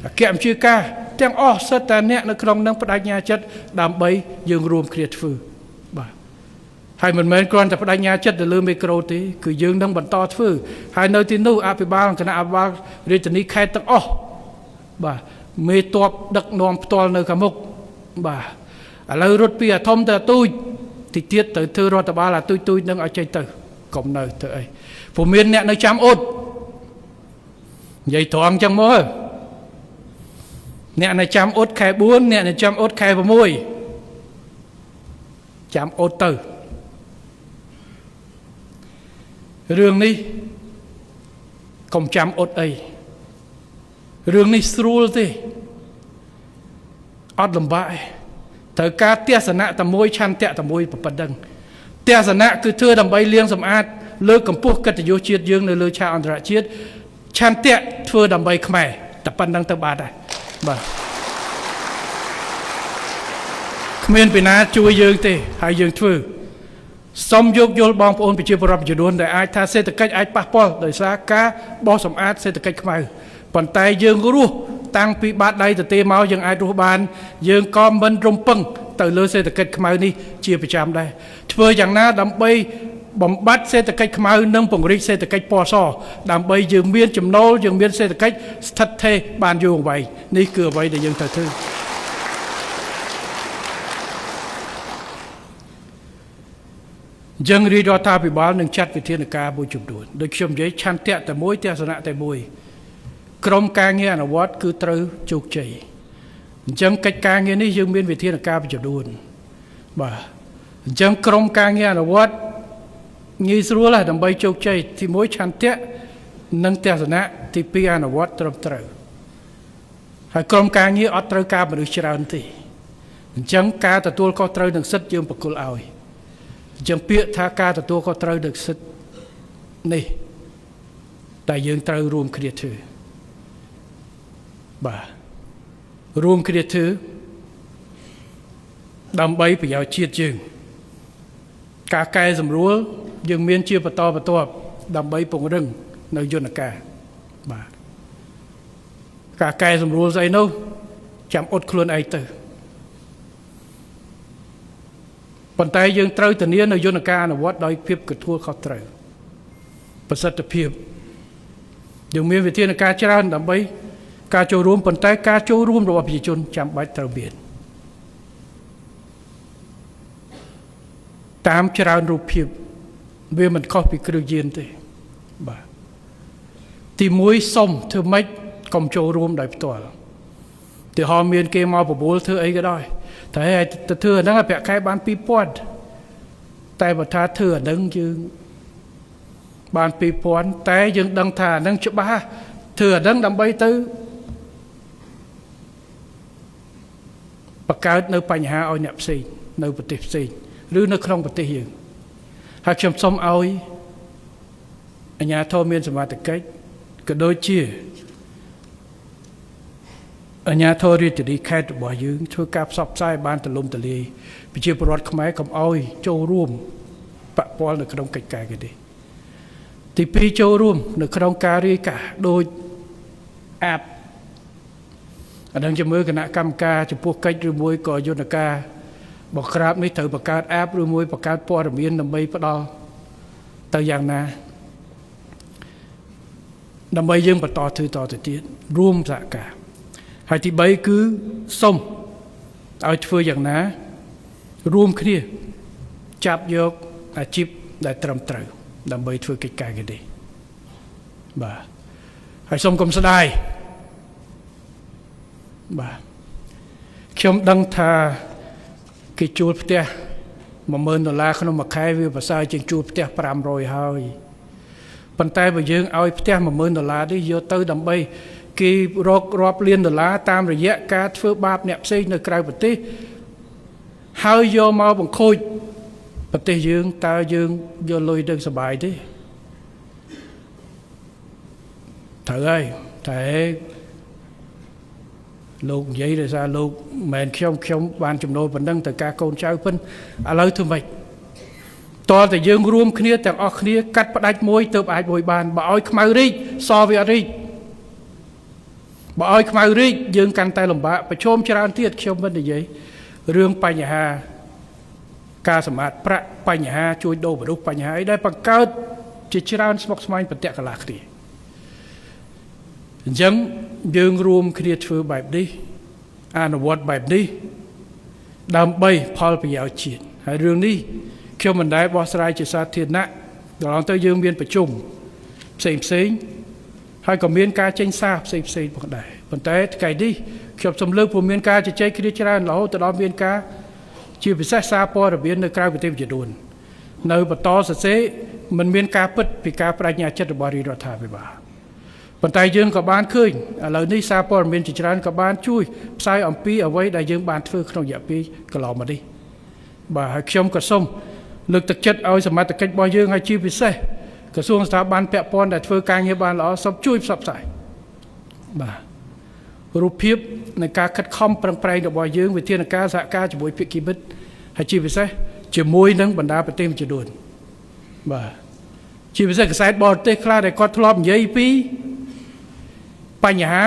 អគ្គបញ្ជាការទាំងអស់សុទ្ធតែអ្នកនៅក្នុងនឹងបដិញ្ញាចិត្តដើម្បីយើងរួមគ្នាធ្វើបាទហើយមិនមែនគ្រាន់តែបដិញ្ញាចិត្តទៅលើមីក្រូទេគឺយើងនឹងបន្តធ្វើហើយនៅទីនោះអភិបាលគណៈអភិបាលរាជធានីខេត្តទាំងអស់បាទមេតបដឹកនាំផ្ទាល់នៅខាងមុខបាទឥឡូវរត់ពីអាធំទៅអាទូចតិចទៀតទៅធ្វើរដ្ឋបាលអាទូចទូចនឹងឲ្យចេញទៅកុំនៅធ្វើអីព្រោះមានអ្នកនៅចាំអ៊ុតនិយាយត្រង់ចឹងមកអ្នកនៅចាំអ៊ុតខែ4អ្នកនៅចាំអ៊ុតខែ6ចាំអ៊ុតទៅរឿងនេះកុំចាំអ៊ុតអីរឿងនេះស្រួលទេអត់លំបាកទេត្រូវការទស្សនៈតែមួយឆន្ទៈតែមួយប៉ុណ្្នឹងទស្សនៈគឺធ្វើដើម្បីលាងសម្អាតលើកកម្ពស់កិត្តិយសជាតិយើងនៅលើឆាកអន្តរជាតិឆន្ទៈធ្វើដើម្បីខ្មែរតែប៉ុណ្្នឹងទៅបាទដែរបាទគ្មានពីណាជួយយើងទេហើយយើងធ្វើសូមយោគយល់បងប្អូនប្រជាពលរដ្ឋចំនួនដែលអាចថាសេដ្ឋកិច្ចអាចប៉ះពាល់ដោយសារការបោសសម្អាតសេដ្ឋកិច្ចខ្មៅប៉ុន្តែយើងរស់តាំងពីបាតដៃទៅទេមកយើងអាចរស់បានយើងក៏មិនរំពឹងទៅលើសេដ្ឋកិច្ចខ្មៅនេះជាប្រចាំដែរធ្វើយ៉ាងណាដើម្បីបំបត្តិសេដ្ឋកិច្ចខ្មៅនិងពង្រីកសេដ្ឋកិច្ចពណ៌សដើម្បីយើងមានចំណូលយើងមានសេដ្ឋកិច្ចស្ថិតស្ថេរបានយូរអង្វែងនេះគឺអ្វីដែលយើងត្រូវធ្វើអញ្ចឹងរាជរដ្ឋាភិបាលនឹងចាត់វិធានការមួយចំនួនដូចខ្ញុំនិយាយឆន្ទៈតែមួយទស្សនៈតែមួយក្រុមការងារអនុវត្តគឺត្រូវជោគជ័យអញ្ចឹងកិច្ចការងារនេះយើងមានវិធានការចំនួនបាទអញ្ចឹងក្រុមការងារអនុវត្តងាយស្រួលហើយដើម្បីជោគជ័យទី1ឆន្ទៈ និងទស្សនៈទី2អនុវត្តត្រឹមត្រូវហើយក្រុមការងារអត់ត្រូវការមនុស្សច្រើនទេអញ្ចឹងការទទួលខុសត្រូវនឹងសិទ្ធិយើងប្រគល់ឲ្យអញ្ចឹងពាក្យថាការទទួលខុសត្រូវនឹងសិទ្ធិនេះតែយើងត្រូវរួមគ្នាធ្វើបាទរួមគ្នាធ្វើដើម្បីប្រយោជន៍ជាតិយើងការកែសម្រួលយើងមានជាបន្តបន្ទាប់ដើម្បីពង្រឹងនៅយន្តការបាទការកែសម្រួលស្អីនោះចាំអត់ខ្លួនឯងទៅប៉ុន្តែយើងត្រូវធានានៅយន្តការអនុវត្តដោយភាពទទួលខុសត្រូវប្រសិទ្ធភាពយើងមានវិធានការច្រើនដើម្បីការចូលរួមប៉ុន្តែការចូលរួមរបស់ប្រជាជនចាំបាច់ត្រូវមានតាមច្រើនរូបភាពវាមិនខុសពីគ្រឿងញៀនទេបាទទី1សុំធ្វើម៉េចកុំចូលរួមដោយផ្ទាល់ទីហោមានគេមកបបួលធ្វើអីក៏ដោយតែទៅធ្វើអាហ្នឹងឲ្យប្រាក់ខែបាន2000តែបើថាធ្វើអាហ្នឹងយើងបាន2000តែយើងដឹងថាអាហ្នឹងច្បាស់ធ្វើអាហ្នឹងដើម្បីទៅបង្កើតនៅបញ្ហាឲ្យអ្នកផ្សេងនៅប្រទេសផ្សេងឬនៅក្នុងប្រទេសយើងហើយខ្ញុំសូមឲ្យអាជ្ញាធរមានសមត្ថកិច្ចក៏ដូចជាអាជ្ញាធររាជធានីខេត្តរបស់យើងធ្វើការផ្សព្វផ្សាយបានទូលំទូលាយប្រជាពលរដ្ឋខ្មែរកុំឲ្យចូលរួមប៉ះពាល់នៅក្នុងកិច្ចការគេនេះទី2ចូលរួមនៅក្នុងការរាយការណ៍ដោយអាប់អានឹងជាមើលគណៈកម្មការចំពោះកិច្ចឬមួយក៏យន្តការបង្ក្រាបនេះត្រូវបង្កើតអាប់ឬមួយបង្កើតព័ត៌មានដើម្បីផ្ដល់ទៅយ៉ាងណាដើម្បីយើងបន្តធ្វើតទៅទៀតរួមសហការហើយទី3គឺសុំឲ្យធ្វើយ៉ាងណារួមគ្នាចាប់យកអាជីពដែលត្រឹមត្រូវដើម្បីធ្វើកិច្ចការគេនេះបាទហើយសូមកុំស្ដាយបាទខ្ញុំដឹងថាគេជួលផ្ទះ10000ដុល្លារក្នុងមួយខែវាប្រសើរជាងជួលផ្ទះ500ហើយប៉ុន្តែបើយើងឲ្យផ្ទះ10000ដុល្លារនេះយកទៅដើម្បីគេរករាប់លានដុល្លារតាមរយៈការធ្វើបាបអ្នកផ្សេងនៅក្រៅប្រទេសហើយយកមកបង្ខូចប្រទេសយើងតើយើងយកលុយទៅសុបាយទេត្រូវហើយតែលោកនិយាយដោយសារលោកមិនមែនខ្ញុំបានចំណូលប៉ុណ្ណឹងទៅការកូនចៅពិនឥឡូវធ្វើម៉េចតើតែយើងរួមគ្នាទាំងអស់គ្នាកាត់ផ្ដាច់មួយទៅអាចមួយបានបើឲ្យខ្មៅរីកសវាអត់រីកបើឲ្យខ្មៅរីកយើងកាន់តែលំបាកប្រឈមច្រើនទៀតខ្ញុំមិននិយាយរឿងបញ្ហាការសម្អាតប្រាក់បញ្ហាជួញដូរមនុស្សបញ្ហាអីដែលបង្កើតជាច្រើនស្មុគស្មាញប្រតិកលាគ្នាអញ្ចឹងយើងរួមគ្នាធ្វើបែបនេះអនុវត្តបែបនេះដើម្បីផលប្រយោជន៍ជាតិហើយរឿងនេះខ្ញុំមិនដែលបោះស្រាយជាសាធារណៈដល់ទៅយើងមានប្រជុំផ្សេងផ្សេងហើយក៏មានការចេញសារផ្សេងផ្សេងផងដែរប៉ុន្តែថ្ងៃនេះខ្ញុំសូមលើកព្រោះមានការជជែកគ្នាច្រើនរហូតដល់មានការជាពិសេសសារព័ត៌មាននៅក្រៅប្រទេសចំនួននៅបន្តសរសេរមិនមានការពិតពីការបដិញ្ញាចិត្តរបស់រាជរដ្ឋាភិបាលប៉ុន្តែយើងក៏បានឃើញឥឡូវនេះសារព័ត៌មានជាច្រើនក៏បានជួយផ្សាយអំពីអ្វីដែលយើងបានធ្វើក្នុងរយៈពេលកន្លងមកនេះបាទហើយខ្ញុំក៏សូមលើកទឹកចិត្តឲ្យសមត្ថកិច្ចរបស់យើងឲ្យជាពិសេសក្រសួងស្ថាប័នពាក់ព័ន្ធដែលធ្វើការងារបានល្អសូមជួយផ្សព្វផ្សាយបាទរូបភាពនៃការខិតខំប្រឹងប្រែងរបស់យើងវិធានការសហការជាមួយភាគីមិត្តហើយជាពិសេសជាមួយនឹងបណ្ដាប្រទេសមួយចំនួនបាទជាពិសេសកាសែតបរទេសខ្លះដែលគាត់ធ្លាប់និយាយពីបញ្ហា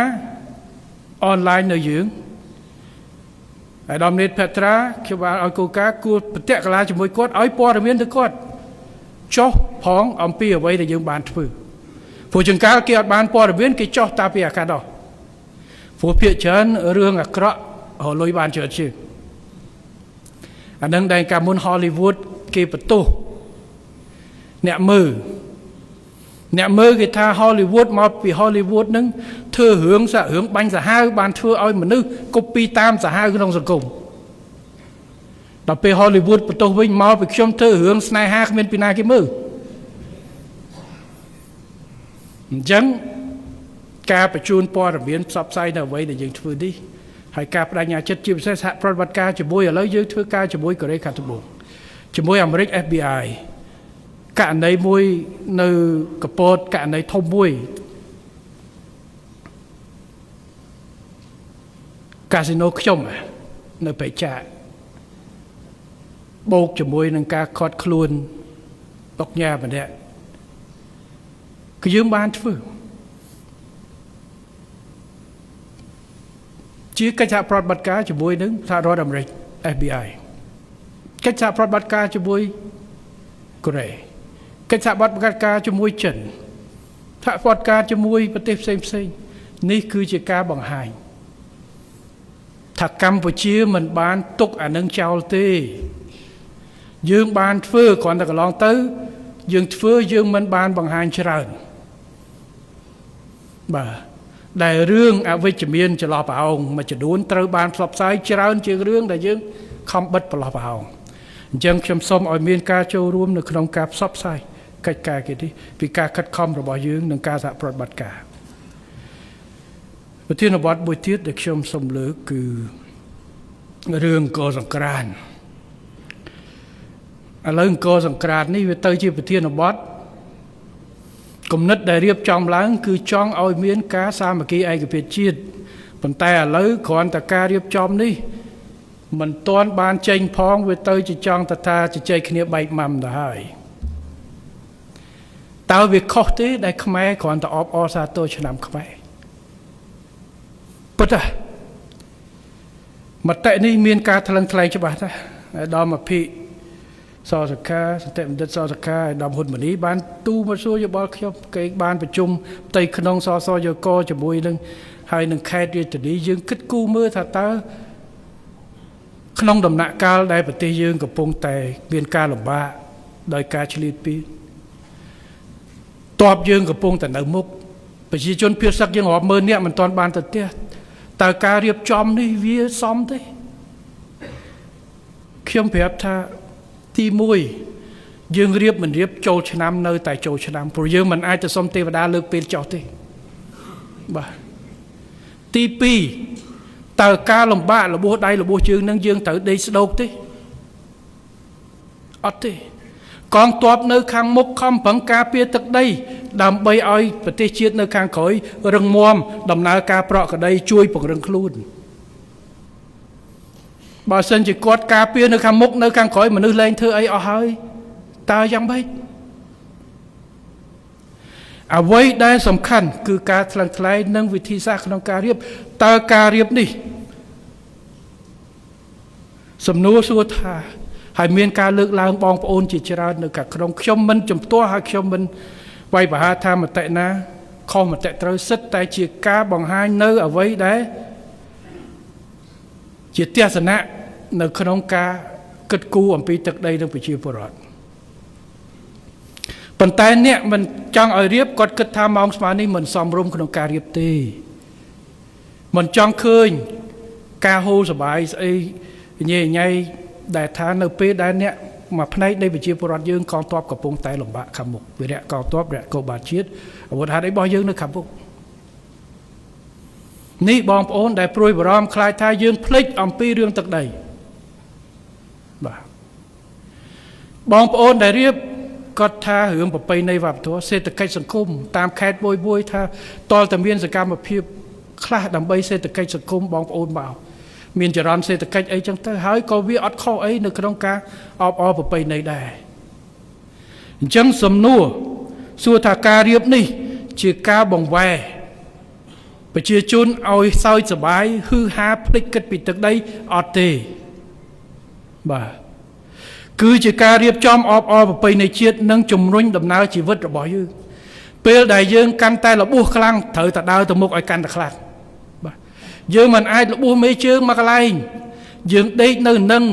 អនឡាញនៅយើងហើយដល់នេតភត្រាខ្ញុំបានឲ្យគោលការណ៍គួរប្រតិកលាជាមួយគាត់ឲ្យព័ត៌មានទៅគាត់ចុះផងអំពីអ្វីដែលយើងបានធ្វើព្រោះចង្កាលគេអត់បានព័ត៌មានគេចុះតាពីអាកាសដល់ព្រោះភាគច្រើនរឿងអាក្រក់រលុយបានច្រើនជាងអានឹងដែលកាលមុន Hollywood គេបន្ទោសអ្នកមើលគេថា Hollywood មកពី Hollywood នឹងធ្វើរឿងសាក់រឿងបាញ់សាហាវបានធ្វើឲ្យមនុស្សកូពីតាមសាហាវក្នុងសង្គមដល់ពេល Hollywood បន្ទោសវិញមកពីខ្ញុំធ្វើរឿងស្នេហាគ្មានពីណាគេមើល អញ្ចឹងការបញ្ជូនព័ត៌មានផ្សព្វផ្សាយនៅអ្វីដែលយើងធ្វើនេះហើយការបដិញ្ញាចិត្តជាពិសេសសហប្រតិបត្តិការជាមួយឥឡូវយើងធ្វើការជាមួយកូរ៉េខាងត្បូងជាមួយអាមេរិក FBI ករណីមួយនៅកពតករណីធំមួយកាស៊ីណូខ្ញុំនៅបេចាបូកជាមួយនឹងការខាត់ខ្លួនបុកញ៉ាម្នាក់គឺយើងបានធ្វើជាកិច្ចសហប្រតិបត្តិការជាមួយនឹងសហរដ្ឋអាមេរិក FBI កិច្ចសហប្រតិបត្តិការជាមួយកូរ៉េកិច្ចសហប្រតិបត្តិការជាមួយចិនសហប្រតិបត្តិការជាមួយប្រទេសផ្សេងផ្សេងនេះគឺជាការបង្ហាញថាកម្ពុជាមិនបានទុកអានឹងចោលទេយើងបានធ្វើគ្រាន់តែកន្លងទៅយើងធ្វើយើងមិនបានបង្ហាញច្រើនបាទដែលរឿងអវិជ្ជមានចន្លោះប្រហោងមួយចំនួនត្រូវបានផ្សព្វផ្សាយច្រើនជាងរឿងដែលយើងខំបិទប្រឡោះប្រហោងអញ្ចឹងខ្ញុំសូមឲ្យមានការចូលរួមនៅក្នុងការផ្សព្វផ្សាយកិច្ចការគេនេះពីការខិតខំរបស់យើងនិងការសហប្រតិបត្តិការប្រធានបទមួយទៀតដែលខ្ញុំសូមលើកគឺរឿងអង្គរសង្ក្រាន្តឥឡូវអង្គរសង្ក្រាន្តនេះវាទៅជាប្រធានបទគំនិតដែលរៀបចំឡើងគឺចង់ឲ្យមានការសាមគ្គីឯកភាពជាតិប៉ុន្តែឥឡូវគ្រាន់តែការរៀបចំនេះមិនទាន់បានចេញផងវាទៅជាចង់តថាជជែកគ្នាបែកម៉ាំទៅហើយតើវាខុសទេដែលខ្មែរគ្រាន់តែអបអរសាទរឆ្នាំខ្មែរពិតហ៎មតិនេះមានការថ្លឹងថ្លែងច្បាស់ណាស់ដល់មកភិសសខាសន្តិបណ្ឌិតសសខាឲ្យដល់ហ៊ុនម៉ាណីបានទូមកសួរយោបល់ខ្ញុំគេបានប្រជុំផ្ទៃក្នុងសសយកជាមួយនឹងហើយនឹងខេត្តរាជធានីយើងគិតគូរមើលថាតើក្នុងដំណាក់កាលដែលប្រទេសយើងកំពុងតែមានការលំបាកដោយការឆ្លៀតពានតបយើងកំពុងតែនៅមុខប្រជាជនភៀសសឹកយើងរាប់ម៉ឺននាក់មិនទាន់បានទៅផ្ទះតើការរៀបចំនេះវាសមទេខ្ញុំប្រាប់ថាទី1យើងរៀបមិនរៀបចូលឆ្នាំនៅតែចូលឆ្នាំព្រោះយើងមិនអាចទៅសុំទេវតាលើកពេលចោះទេបាទទី2តើការលំបាករបួសដៃរបួសជើងនឹងយើងត្រូវដេកស្ដោកទេអត់ទេកងទ័ពនៅខាងមុខខំប្រឹងការពារទឹកដីដើម្បីឲ្យប្រទេសជាតិនៅខាងក្រោយរឹងមាំដំណើរការប្រក្រតីជួយពង្រឹងខ្លួនបើសិនជាគាត់ការពារនៅខាងមុខនៅខាងក្រោយមនុស្សលែងធ្វើអីអស់ហើយតើយ៉ាងម៉េចអ្វីដែលសំខាន់គឺការថ្លឹងថ្លែងនិងវិធីសាស្ត្រក្នុងការរៀបតើការរៀបនេះសំណួរសួរថាហើយមានការលើកឡើងបងប្អូនជាច្រើននៅខាងក្នុងខ្ញុំមិនជំទាស់ហើយខ្ញុំមិនវាយប្រហារថាមតិណាខុសមតិត្រូវសិតតែជាការបង្ហាញនៅអ្វីដែលជាទស្សនៈនៅក្នុងការគិតគូរអំពីទឹកដីនិងប្រជាពលរដ្ឋប៉ុន្តែអ្នកមិនចង់ឲ្យរៀបគាត់គិតថាម៉ោងស្មើនេះមិនសមរម្យក្នុងការរៀបទេមិនចង់ឃើញការហូរសបាយស្អីញ៉ៃញ៉ៃដែលថានៅពេលដែលអ្នកមួយផ្នែកនៃប្រជាពលរដ្ឋយើងកងទ័ពកំពុងតែលំបាកខាងមុខវិរៈកងទ័ពរៈកោបាលជាតិអាវុធហត្ថរបស់យើងនៅខាងមុខនេះបងប្អូនដែលព្រួយបារម្ភខ្លាចថាយើងភ្លេចអំពីរឿងទឹកដីបាទបងប្អូនដែលរៀបគាត់ថារឿងប្រពៃណីវប្បធម៌សេដ្ឋកិច្ចសង្គមតាមខេត្តមួយមួយថាតលតែមានសកម្មភាពខ្លះដើម្បីសេដ្ឋកិច្ចសង្គមបងប្អូនមកមានចរន្តសេដ្ឋកិច្ចអីចឹងទៅហើយក៏វាអត់ខុសអីនៅក្នុងការអបអរប្រពៃណីដែរអញ្ចឹងសំណួរសួរថាការរៀបនេះជាការបង្វែរប្រជាជនឲ្យសើចសប្បាយហឺហាភ្លេចគិតពីទឹកដីអត់ទេបាទគឺជាការរៀបចំអបអរប្រពៃណីជាតិនិងជំរុញដំណើរជីវិតរបស់យើងពេលដែលយើងកាន់តែរបួសខ្លាំងត្រូវតែដើរទៅមុខឲ្យកាន់តែខ្លាំងបាទយើងមិនអាចរបួសមេជើងមកកន្លែងយើងដេកនៅនឹង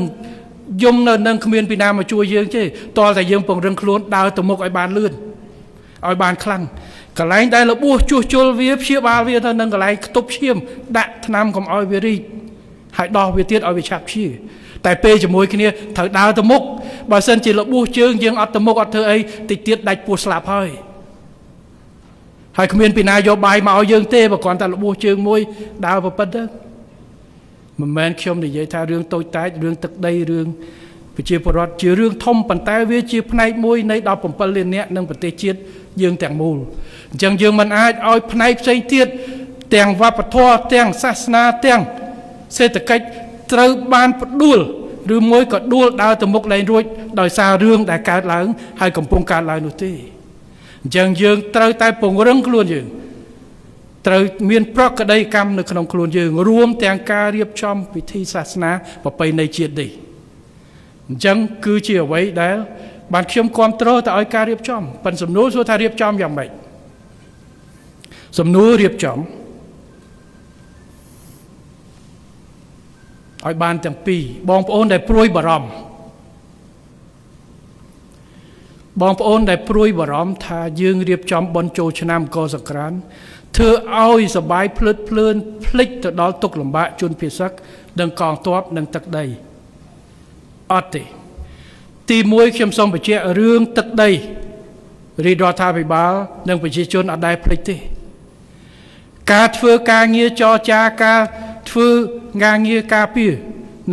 យំនៅនឹងគ្មានពីណាមកជួយយើងទេទាល់តែយើងពង្រឹងខ្លួនដើរទៅមុខឲ្យបានលឿនឲ្យបានខ្លាំងកន្លែងដែលរបួសជួសជុលវាព្យាបាលវាទៅនឹងកន្លែងខ្ទប់ឈាមដាក់ថ្នាំកុំឲ្យវារីកហើយដោះវាទៀតឲ្យវាឆាប់ជាតែពេលជាមួយគ្នាត្រូវដើរទៅមុខបើសិនជារបួសជើងយើងអត់ទៅមុខអត់ធ្វើអីតិចទៀតដាច់ពោះស្លាប់ហើយ ហើយគ្មានពីណាយកបាយមកឲ្យយើងទេបើគ្រាន់តែរបួសជើងមួយដើរប្រពិតទៅមិនមែនខ្ញុំនិយាយថារឿងតូចតាចរឿងទឹកដីរឿងប្រជាពលរដ្ឋជារឿងធំប៉ុន្តែវាជាផ្នែកមួយនៃ17លាននាក់និងប្រទេសជាតិយើងទាំងមូលអញ្ចឹងយើងមិនអាចឲ្យផ្នែកផ្សេងទៀតទាំងវប្បធម៌ទាំងសាសនាទាំងសេដ្ឋកិច្ចត្រូវបានផ្ដួលឬមួយក៏ដួលដើរទៅមុខលែងរួចដោយសាររឿងដែលកើតឡើងហើយកំពុងកើតឡើងនោះទេអញ្ចឹងយើងត្រូវតែពង្រឹងខ្លួនយើងត្រូវមានប្រក្តីកម្មនៅក្នុងខ្លួនយើងរួមទាំងការរៀបចំពិធីសាសនាប្រពៃណីជាតិនេះអញ្ចឹងគឺជាអ្វីដែលបានខ្ញុំគ្រប់គ្រងទៅឲ្យការរៀបចំប៉ុន្តែសំណួរសួរថារៀបចំយ៉ាងម៉េចសំណួររៀបចំឲ្យបានទាំងពីរបងប្អូនដែលព្រួយបារម្ភបងប្អូនដែលព្រួយបារម្ភថាយើងរៀបចំបុណ្យចូលឆ្នាំកសង្ក្រាន្តធ្វើឲ្យសបាយភ្លើតភ្លើនភ្លេចទៅដល់ទុក្ខលំបាកជនភៀសសឹកនិងកងទ័ពនិងទឹកដីអត់ទេទីមួយខ្ញុំសូមបញ្ជាក់រឿងទឹកដីរាជរដ្ឋាភិបាលនិងប្រជាជនអត់ដែលភ្លេចទេការធ្វើការងារចរចាការធ្វើការងារការពារ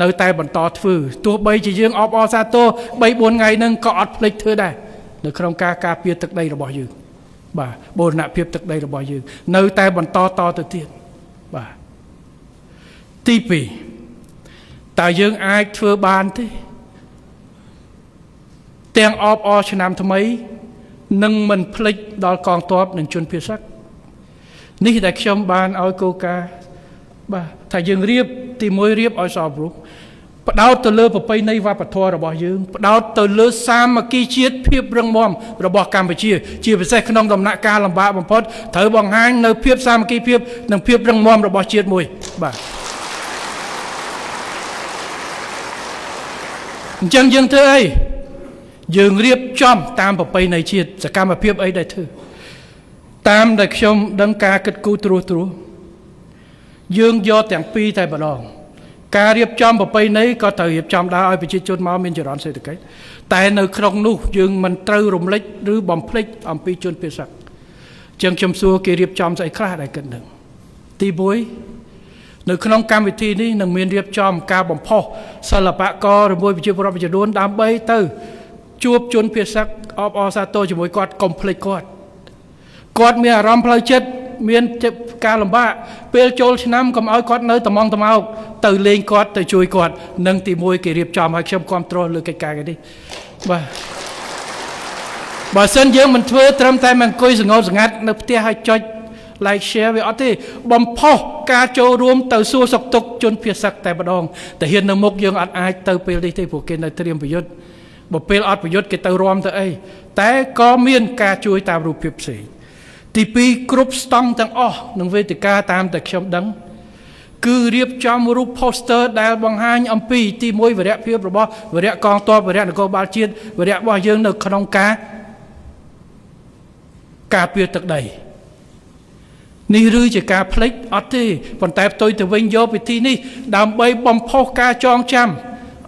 នៅតែបន្តធ្វើទោះបីជាយើងអបអរសាទរ3 4ថ្ងៃហ្នឹងក៏អត់ភ្លេចធ្វើដែរនៅក្នុងការការពារទឹកដីរបស់យើងបាទបូរណភាពទឹកដីរបស់យើងនៅតែបន្តតទៅទៀតបាទទី2តើយើងអាចធ្វើបានទេទាំងអបអរឆ្នាំថ្មីនិងមិនភ្លេចដល់កងទ័ពនិងជនភៀសសឹកនេះដែលខ្ញុំបានឲ្យគោលការណ៍បាទថាយើងរៀបទី1រៀបឲ្យសមរម្យផ្ដោតទៅលើប្រពៃណីវប្បធម៌របស់យើងផ្ដោតទៅលើសាមគ្គីជាតិភាពរឹងមាំរបស់កម្ពុជាជាពិសេសក្នុងដំណាក់កាលលំបាកបំផុតត្រូវបង្ហាញនៅភាពសាមគ្គីភាពនិងភាពរឹងមាំរបស់ជាតិមួយបាទអញ្ចឹងយើងធ្វើអីយើងរៀបចំតាមប្រពៃណីជាតិសកម្មភាពអីដែលធ្វើតាមដែលខ្ញុំដឹងការគិតគូរត្រួសត្រាសយើងយកទាំងពីរតែម្ដងការរៀបចំប្រពៃណីក៏ត្រូវរៀបចំដែរឲ្យប្រជាជនមកមានចរន្តសេដ្ឋកិច្ចតែនៅក្នុងនោះយើងមិនត្រូវរំលេចឬបំភ្លេចអំពីជនភៀសសឹកចឹងខ្ញុំសួរគេរៀបចំស្អីខ្លះដែលគិតនឹងទី1នៅក្នុងកម្មវិធីនេះនឹងមានរៀបចំការបំផុសសិល្បករឬមួយប្រជាពលរដ្ឋមួយចំនួនដើម្បីទៅជួបជនភៀសសឹកអបអរសាទរជាមួយគាត់កុំភ្លេចគាត់គាត់មានអារម្មណ៍ផ្លូវចិត្តមានការលំបាកពេលចូលឆ្នាំកុំឲ្យគាត់នៅត្មងត្មោកទៅលេងគាត់ទៅជួយគាត់នឹងទី1គេរៀបចំឲ្យខ្ញុំគ្រប់គ្រងលើកិច្ចការនេះបាទបើសិនយើងមិនធ្វើត្រឹមតែមិនអង្គុយសងោសងាត់នៅផ្ទះឲ្យចុច like share វាអត់ទេបំផុសការចូលរួមទៅសួរសុខទុក្ខជនភៀសសឹកតែម្ដងតែហ៊ាននៅមុខយើងអត់អាចទៅពេលនេះទេព្រោះគេនៅត្រៀមប្រយុទ្ធបើពេលអត់ប្រយុទ្ធគេទៅរំទៅអីតែក៏មានការជួយតាមរូបភាពផ្សេងទី2គ្រប់ស្តង់ទាំងអស់នឹងវេទិកាតាមតែខ្ញុំដឹងគឺរៀបចំរូប poster ដែលបង្ហាញអំពីទី1វរៈភាពរបស់វរៈកងទ័ពវរៈនគរបាលជាតិវរៈរបស់យើងនៅក្នុងការការពារទឹកដីនេះឬជាការភ្លេចអត់ទេប៉ុន្តែផ្ទុយទៅវិញយកពិធីនេះដើម្បីបំផុសការចងចាំ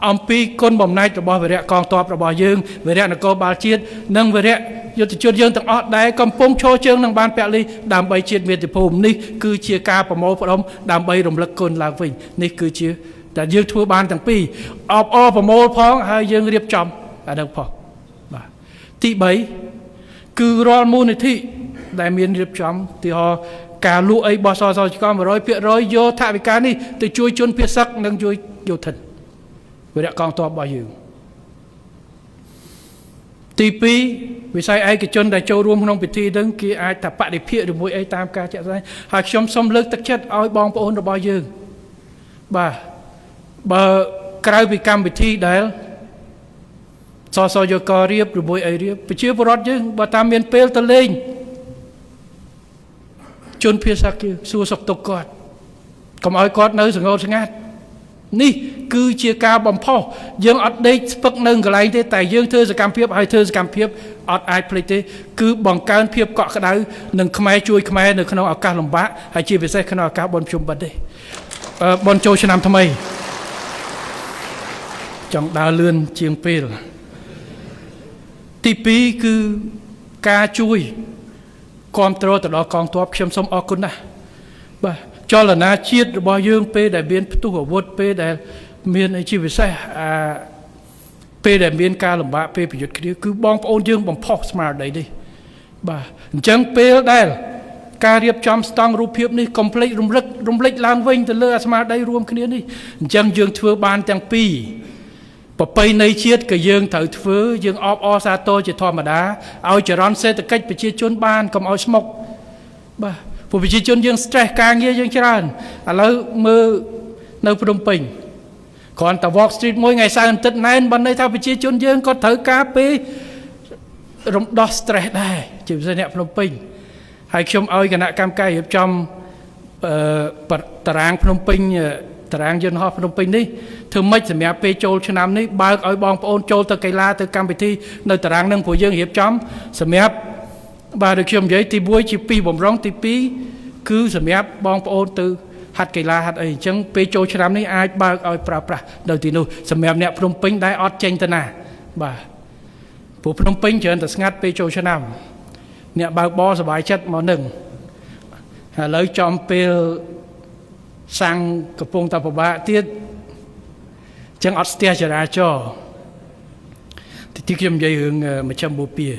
អំពីគុណបំណាច់របស់វរៈកងទ័ពរបស់យើងវរៈនគរបាលជាតិនិងវរៈយុទ្ធជនយើងទាំងអស់ដែលកំពុងឈរជើងនឹងបានពលីដើម្បីជាតិមាតុភូមិនេះគឺជាការប្រមូលផ្ដុំដើម្បីរំលឹកគុណឡើងវិញនេះគឺជាតែយើងធ្វើបានទាំងពីរអបអរប្រមូលផងហើយយើងរៀបចំអានឹងផងបាទទី3គឺរាល់មូលនិធិដែលមានរៀបចំទីហោការលក់អីរបស់សសចក100%យកថវិកានេះទៅជួយជនភៀសសឹកនិងជួយយោធិនវរៈកងទ័ពរបស់យើងទី2វិស័យឯកជនដែលចូលរួមក្នុងពិធីហ្នឹងគេអាចថាបដិភាគឬមួយអីតាមការជាក់ស្ដែងហើយខ្ញុំសូមលើកទឹកចិត្តឲ្យបងប្អូនរបស់យើងបាទបើក្រៅពីកម្មវិធីដែលសសយករៀបឬមួយអីរៀបប្រជាពលរដ្ឋយើងបើតាមមានពេលទៅលេងជនភៀសសឹកគឺសួរសុខទុក្ខគាត់កុំឲ្យគាត់នៅសងោស្ងាត់នេះគឺជាការបំផុសយើងអត់ដេកស្ពឹកនៅកន្លែងទេតែយើងធ្វើសកម្មភាពហើយធ្វើសកម្មភាពអត់អាចភ្លេចទេគឺបង្កើនភាពកក់ក្ដៅនិងខ្មែរជួយខ្មែរនៅក្នុងឱកាសលំបាកហើយជាពិសេសក្នុងឱកាសបុណ្យភ្ជុំបិណ្ឌទេបុណ្យចូលឆ្នាំថ្មីចង់ដើរលឿនជាងពេលទី2គឺការជួយ គ្រប់គ្រងទៅដល់កងទ័ពខ្ញុំសូមអរគុណណាស់បាទចលនាជាតិរបស់យើងពេលដែលមានផ្ទុះអាវុធពេលដែលមានអីជាពិសេសអាពេលដែលមានការលំបាកពេលប្រយុទ្ធគ្នាគឺបងប្អូនយើងបំផុសស្មារតីនេះបាទអញ្ចឹងពេលដែលការរៀបចំស្តង់រូបភាពនេះកុំភ្លេចរំលឹករំលេចឡើងវិញទៅលើអាស្មារតីរួមគ្នានេះអញ្ចឹងយើងធ្វើបានទាំងពីរប្រពៃណីជាតិក៏យើងត្រូវធ្វើយើងអបអរសាទរជាធម្មតាឲ្យចរន្តសេដ្ឋកិច្ចប្រជាជនបានកុំឲ្យស្មុកបាទព្រោះប្រជាជនយើង stress ការងារយើងច្រើនឥឡូវមើលនៅភ្នំពេញគ្រាន់តែ Walk Street មួយថ្ងៃសៅរ៍អាទិត្យណែនបានន័យថាប្រជាជនយើងក៏ត្រូវការពេលរំដោះ stress ដែរជាពិសេសអ្នកភ្នំពេញហើយខ្ញុំឲ្យគណៈកម្មការរៀបចំអឺតារាងភ្នំពេញតារាងយន្តហោះភ្នំពេញនេះធ្វើម៉េចសម្រាប់ពេលចូលឆ្នាំនេះបើកឲ្យបងប្អូនចូលទៅកីឡាទៅកម្មវិធីនៅតារាងនឹងព្រោះយើងរៀបចំសម្រាប់បាទដូចខ្ញុំនិយាយទី1ជាពីរបំរុងទី2គឺសម្រាប់បងប្អូនទៅហាត់កីឡាហាត់អីអញ្ចឹងពេលចូលឆ្នាំនេះអាចបើកឲ្យប្រើប្រាស់នៅទីនោះសម្រាប់អ្នកភ្នំពេញដែលអត់ចេញទៅណាបាទព្រោះភ្នំពេញច្រើនតែស្ងាត់ពេលចូលឆ្នាំអ្នកបើកបរសบายចិត្តមកនឹងឥឡូវចំពេលសាំងកំពុងតែពិបាកទៀតអញ្ចឹងអត់ស្ទះចរាចរណ៍ទីខ្ញុំនិយាយរឿងមជ្ឈិមបូព៌ា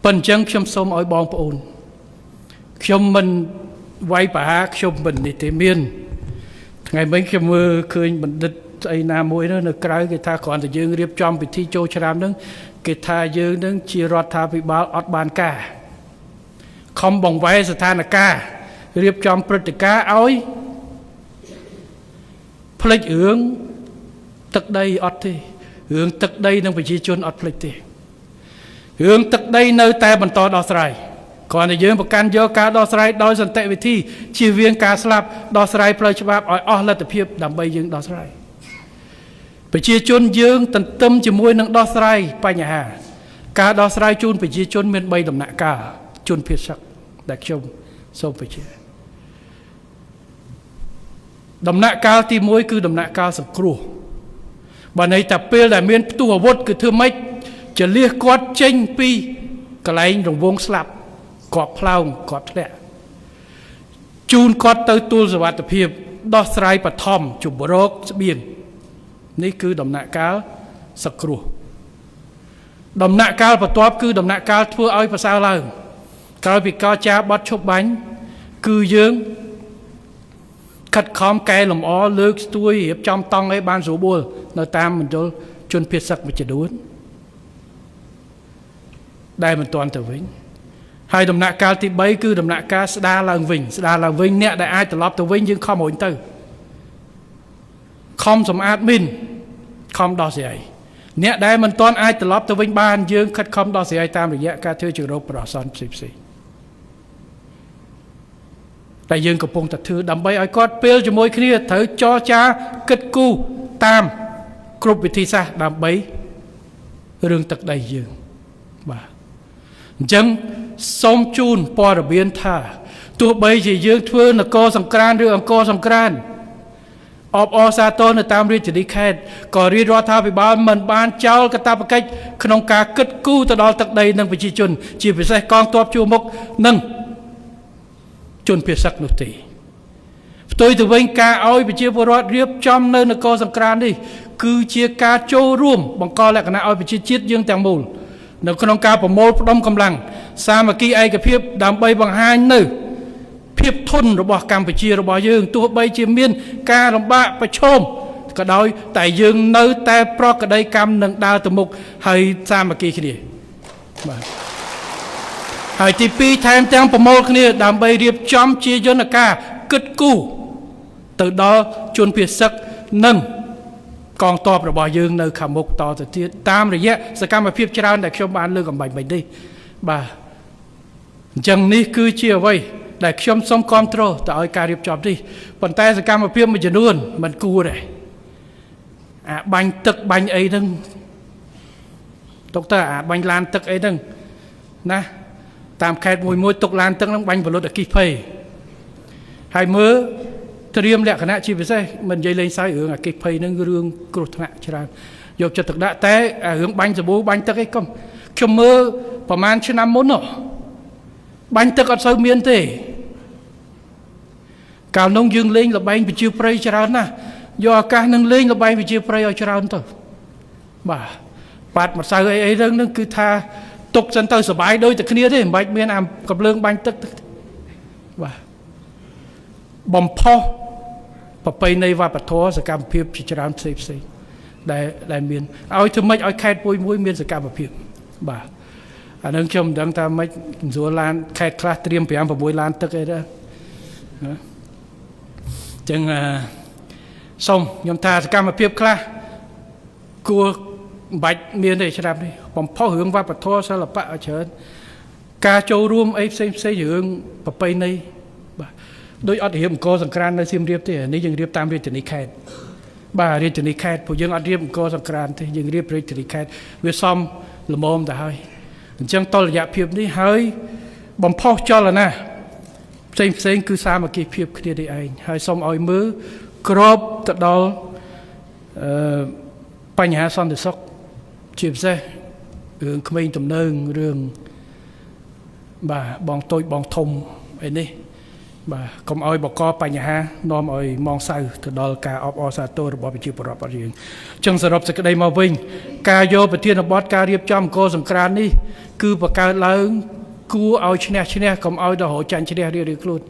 ប៉ុន្តែអញ្ចឹងខ្ញុំសូមឲ្យបងប្អូនខ្ញុំមិនវាយប្រហារខ្ញុំមិននេះទេមានថ្ងៃមិញខ្ញុំមើលឃើញបណ្ឌិតស្អីណាមួយនោះនៅក្រៅគេថាគ្រាន់តែយើងរៀបចំពិធីចូលឆ្នាំនឹងគេថាយើងនឹងជារដ្ឋាភិបាលអត់បានការខំបង្វែរស្ថានភាពរៀបចំព្រឹត្តិការណ៍ឲ្យភ្លេចរឿងទឹកដីអត់ទេរឿងទឹកដីនិងប្រជាជនអត់ភ្លេចទេរឿងទឹកដីនៅតែបន្តដោះស្រាយគ្រាន់តែយើងប្រកាន់យកការដោះស្រាយដោយសន្តិវិធីជៀសវាងការស្លាប់ដោះស្រាយផ្លូវច្បាប់ឲ្យអស់លទ្ធភាពដើម្បីយើងដោះស្រាយប្រជាជនយើងទន្ទឹមជាមួយនឹងដោះស្រាយបញ្ហាការដោះស្រាយជូនប្រជាជនមាន3ដំណាក់កាលជនភៀសសឹកដែលខ្ញុំសូមបញ្ជាក់ដំណាក់កាលទី1គឺដំណាក់កាលសង្គ្រោះបើន័យថាពេលដែលមានផ្ទុះអាវុធគឺធ្វើម៉េចចលះគាត់ចេញពីកន្លែងរង្វង់ស្លាប់គាត់ផ្លោងគាត់ធ្លាក់ជូនគាត់ទៅទួលសវត្ថភាពដោះស្រាយបឋមជម្រកស្បៀងនេះគឺដំណាក់កាលសង្គ្រោះដំណាក់កាលបន្ទាប់គឺដំណាក់កាលធ្វើឲ្យប្រសើរឡើងក្រោយពីកចាបត់ឈប់បាញ់គឺយើងខិតខំកែលម្អលើកស្ទួយរៀបចំតង់ឲ្យបានស្រួលបួលនៅតាមមណ្ឌលជនភៀសសឹកមួយចំនួនដែលមិនទាន់ទៅវិញហើយដំណាក់កាលទី3គឺដំណាក់កាលស្ដារឡើងវិញស្ដារឡើងវិញអ្នកដែលអាចត្រឡប់ទៅវិញយើងខំរុញទៅខំសម្អាតមីនខំដោះស្រាយអ្នកដែលមិនទាន់អាចត្រឡប់ទៅវិញបានយើងខិតខំដោះស្រាយតាមរយៈការធ្វើជម្រកប្រសន្នផ្សេងផ្សេងតែយើងកំពុងតែធ្វើដើម្បីឲ្យគាត់ពេលជាមួយគ្នាត្រូវចរចាគិតគូរតាមគ្រប់វិធីសាស្ត្រដើម្បីរឿងទឹកដីយើងបាទអញ្ចឹងសូមជូនព័ត៌មានថាទោះបីជាយើងធ្វើនគរសង្ក្រានឬអង្គរសង្ក្រានអបអរសាទរនៅតាមរាជធានីខេត្តក៏រាជរដ្ឋាភិបាលមិនបានចោលកាតព្វកិច្ចក្នុងការគិតគូរទៅដល់ទឹកដីនិងប្រជាជនជាពិសេសកងទ័ពជួរមុខនិងជនភៀសសឹកនោះទេផ្ទុយទៅវិញការឲ្យប្រជាពលរដ្ឋរៀបចំនៅនគរសង្ក្រាននេះគឺជាការចូលរួមបង្កលក្ខណៈឲ្យប្រជាជាតិយើងទាំងមូលនៅក្នុងការប្រមូលផ្ដុំកម្លាំងសាមគ្គីឯកភាពដើម្បីបង្ហាញនៅភាពធន់របស់កម្ពុជារបស់យើងទោះបីជាមានការលំបាកប្រឈមក៏ដោយតែយើងនៅតែប្រក្តីកម្មនឹងដើរទៅមុខហើយសាមគ្គីគ្នាបាទហើយទី2ថែមទាំងប្រមូលគ្នាដើម្បីរៀបចំជាយន្តការគិតគូរទៅដល់ជនភៀសសឹកនិងកងទ័ពរបស់យើងនៅខាងមុខតទៅទៀតតាមរយៈសកម្មភាពច្រើនដែលខ្ញុំបានលើកអំបញ្ញមិញនេះបាទអញ្ចឹងនេះគឺជាអ្វីដែលខ្ញុំសូមគាំទ្រទៅឲ្យការរៀបចំនេះប៉ុន្តែសកម្មភាពមួយចំនួនមិនគួរដែរអាបាញ់ទឹកបាញ់អីហ្នឹងទុកទៅអាបាញ់ឡានទឹកអីហ្នឹងណាតាមខេត្តមួយមួយទុកឡានទឹកហ្នឹងបាញ់បលុតអគិភ័យហើយមើលត្រៀមលក្ខណៈជាពិសេសមិននិយាយលេងសើចរឿងអគិភ័យហ្នឹងរឿងគ្រោះថ្នាក់ច្រើនយកចិត្តទុកដាក់តែរឿងបាញ់សាប៊ូបាញ់ទឹកអីកុំខ្ញុំមើលប្រហែលឆ្នាំមុននោះ បាញ់ទឹកអត់សូវមានទេកាលនោះយើងលេងល្បែងប្រជាប្រិយច្រើនណាស់យកឱកាសនឹងលេងល្បែងប្រជាប្រិយឲ្យច្រើនទៅបាទប៉ាត់ម្សៅអីអីហ្នឹងគឺថាទុកសិនទៅសុបាយដូចតែគ្នាទេមិនបាច់មានអាកំលើងបាញ់ទឹកបាទបំផុសប្រពៃណីវប្បធម៌សកម្មភាពជាច្រើនផ្សេងផ្សេងដែលមានឲ្យធ្វើម៉េចឲ្យខេត្តមួយមួយមានសកម្មភាពបាទអានឹងខ្ញុំមិនដឹងថាម៉េចស្រួលឡានខេត្តខ្លះត្រៀម5 6ឡានទឹកអីដែរណាចឹងសូមខ្ញុំថាសកម្មភាពខ្លះគួរមិនបាច់មានទេឆ្នាំនេះបំផុសរឿងវប្បធម៌សិល្បៈឲ្យច្រើនការចូលរួមអីផ្សេងផ្សេងរឿងប្រពៃណីបាទដូចអត់រៀបអង្គរសង្ក្រាននៅសៀមរាបទេនេះយើងរៀបតាមរាជធានីខេត្តបាទរាជធានីខេត្តពួកយើងអត់រៀបអង្គរសង្ក្រានទេយើងរៀបរាជធានីខេត្តវាសមល្មមទៅហើយអញ្ចឹងតលយៈភាពនេះហើយបំផុសចលនាផ្សេងផ្សេងគឺសាមគ្គីភាពគ្នានេះឯងហើយសូមឲ្យមើលក្របទៅដល់អឺបញ្ហាសន្តិសុខជាពិសេសរឿងក្មេងទំនើងរឿងបាទបងតូចបងធំអីនេះបាទកុំឲ្យបកបញ្ហានាំឲ្យមងសៅទៅដល់ការអបអរសាទររបស់ប្រជាពលរដ្ឋរបស់យើងចឹងសរុបសេចក្តីមកវិញការយកប្រធានបទការរៀបចំអង្គរសង្ក្រាននេះគឺបង្កើតឡើងគួរឲ្យឈ្នះឈ្នះកុំឲ្យដល់រកចាញ់ឈ្នះរៀងៗខ្លួន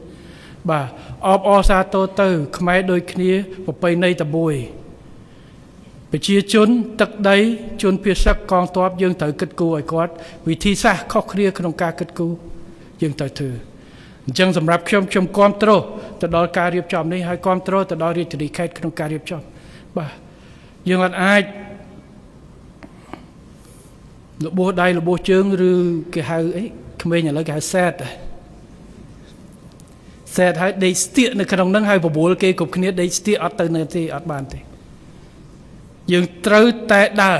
បាទអបអរសាទរទៅខ្មែរដូចគ្នាប្រពៃណីតែមួយប្រជាជនទឹកដីជនភៀសឹកកងទ័ពយើងត្រូវគិតគូរឲ្យគាត់វិធីសាស្ត្រខុសគ្នាក្នុងការគិតគូរយើងត្រូវធ្វើអញ្ចឹងសម្រាប់ខ្ញុំខ្ញុំគាំទ្រទៅដល់ការរៀបចំនេះហើយគាំទ្រទៅដល់រាជធានីខេត្តក្នុងការរៀបចំបាទយើងអត់អាចរបួសដៃរបួសជើងឬគេហៅអីក្មេងឥឡូវគេហៅសែតសែតហើយដេកស្ទៀកនៅក្នុងហ្នឹងហើយបបួលគេគ្រប់គ្នាដេកស្ទៀកអត់ទៅនៅទេអត់បានទេយើងត្រូវតែដើរ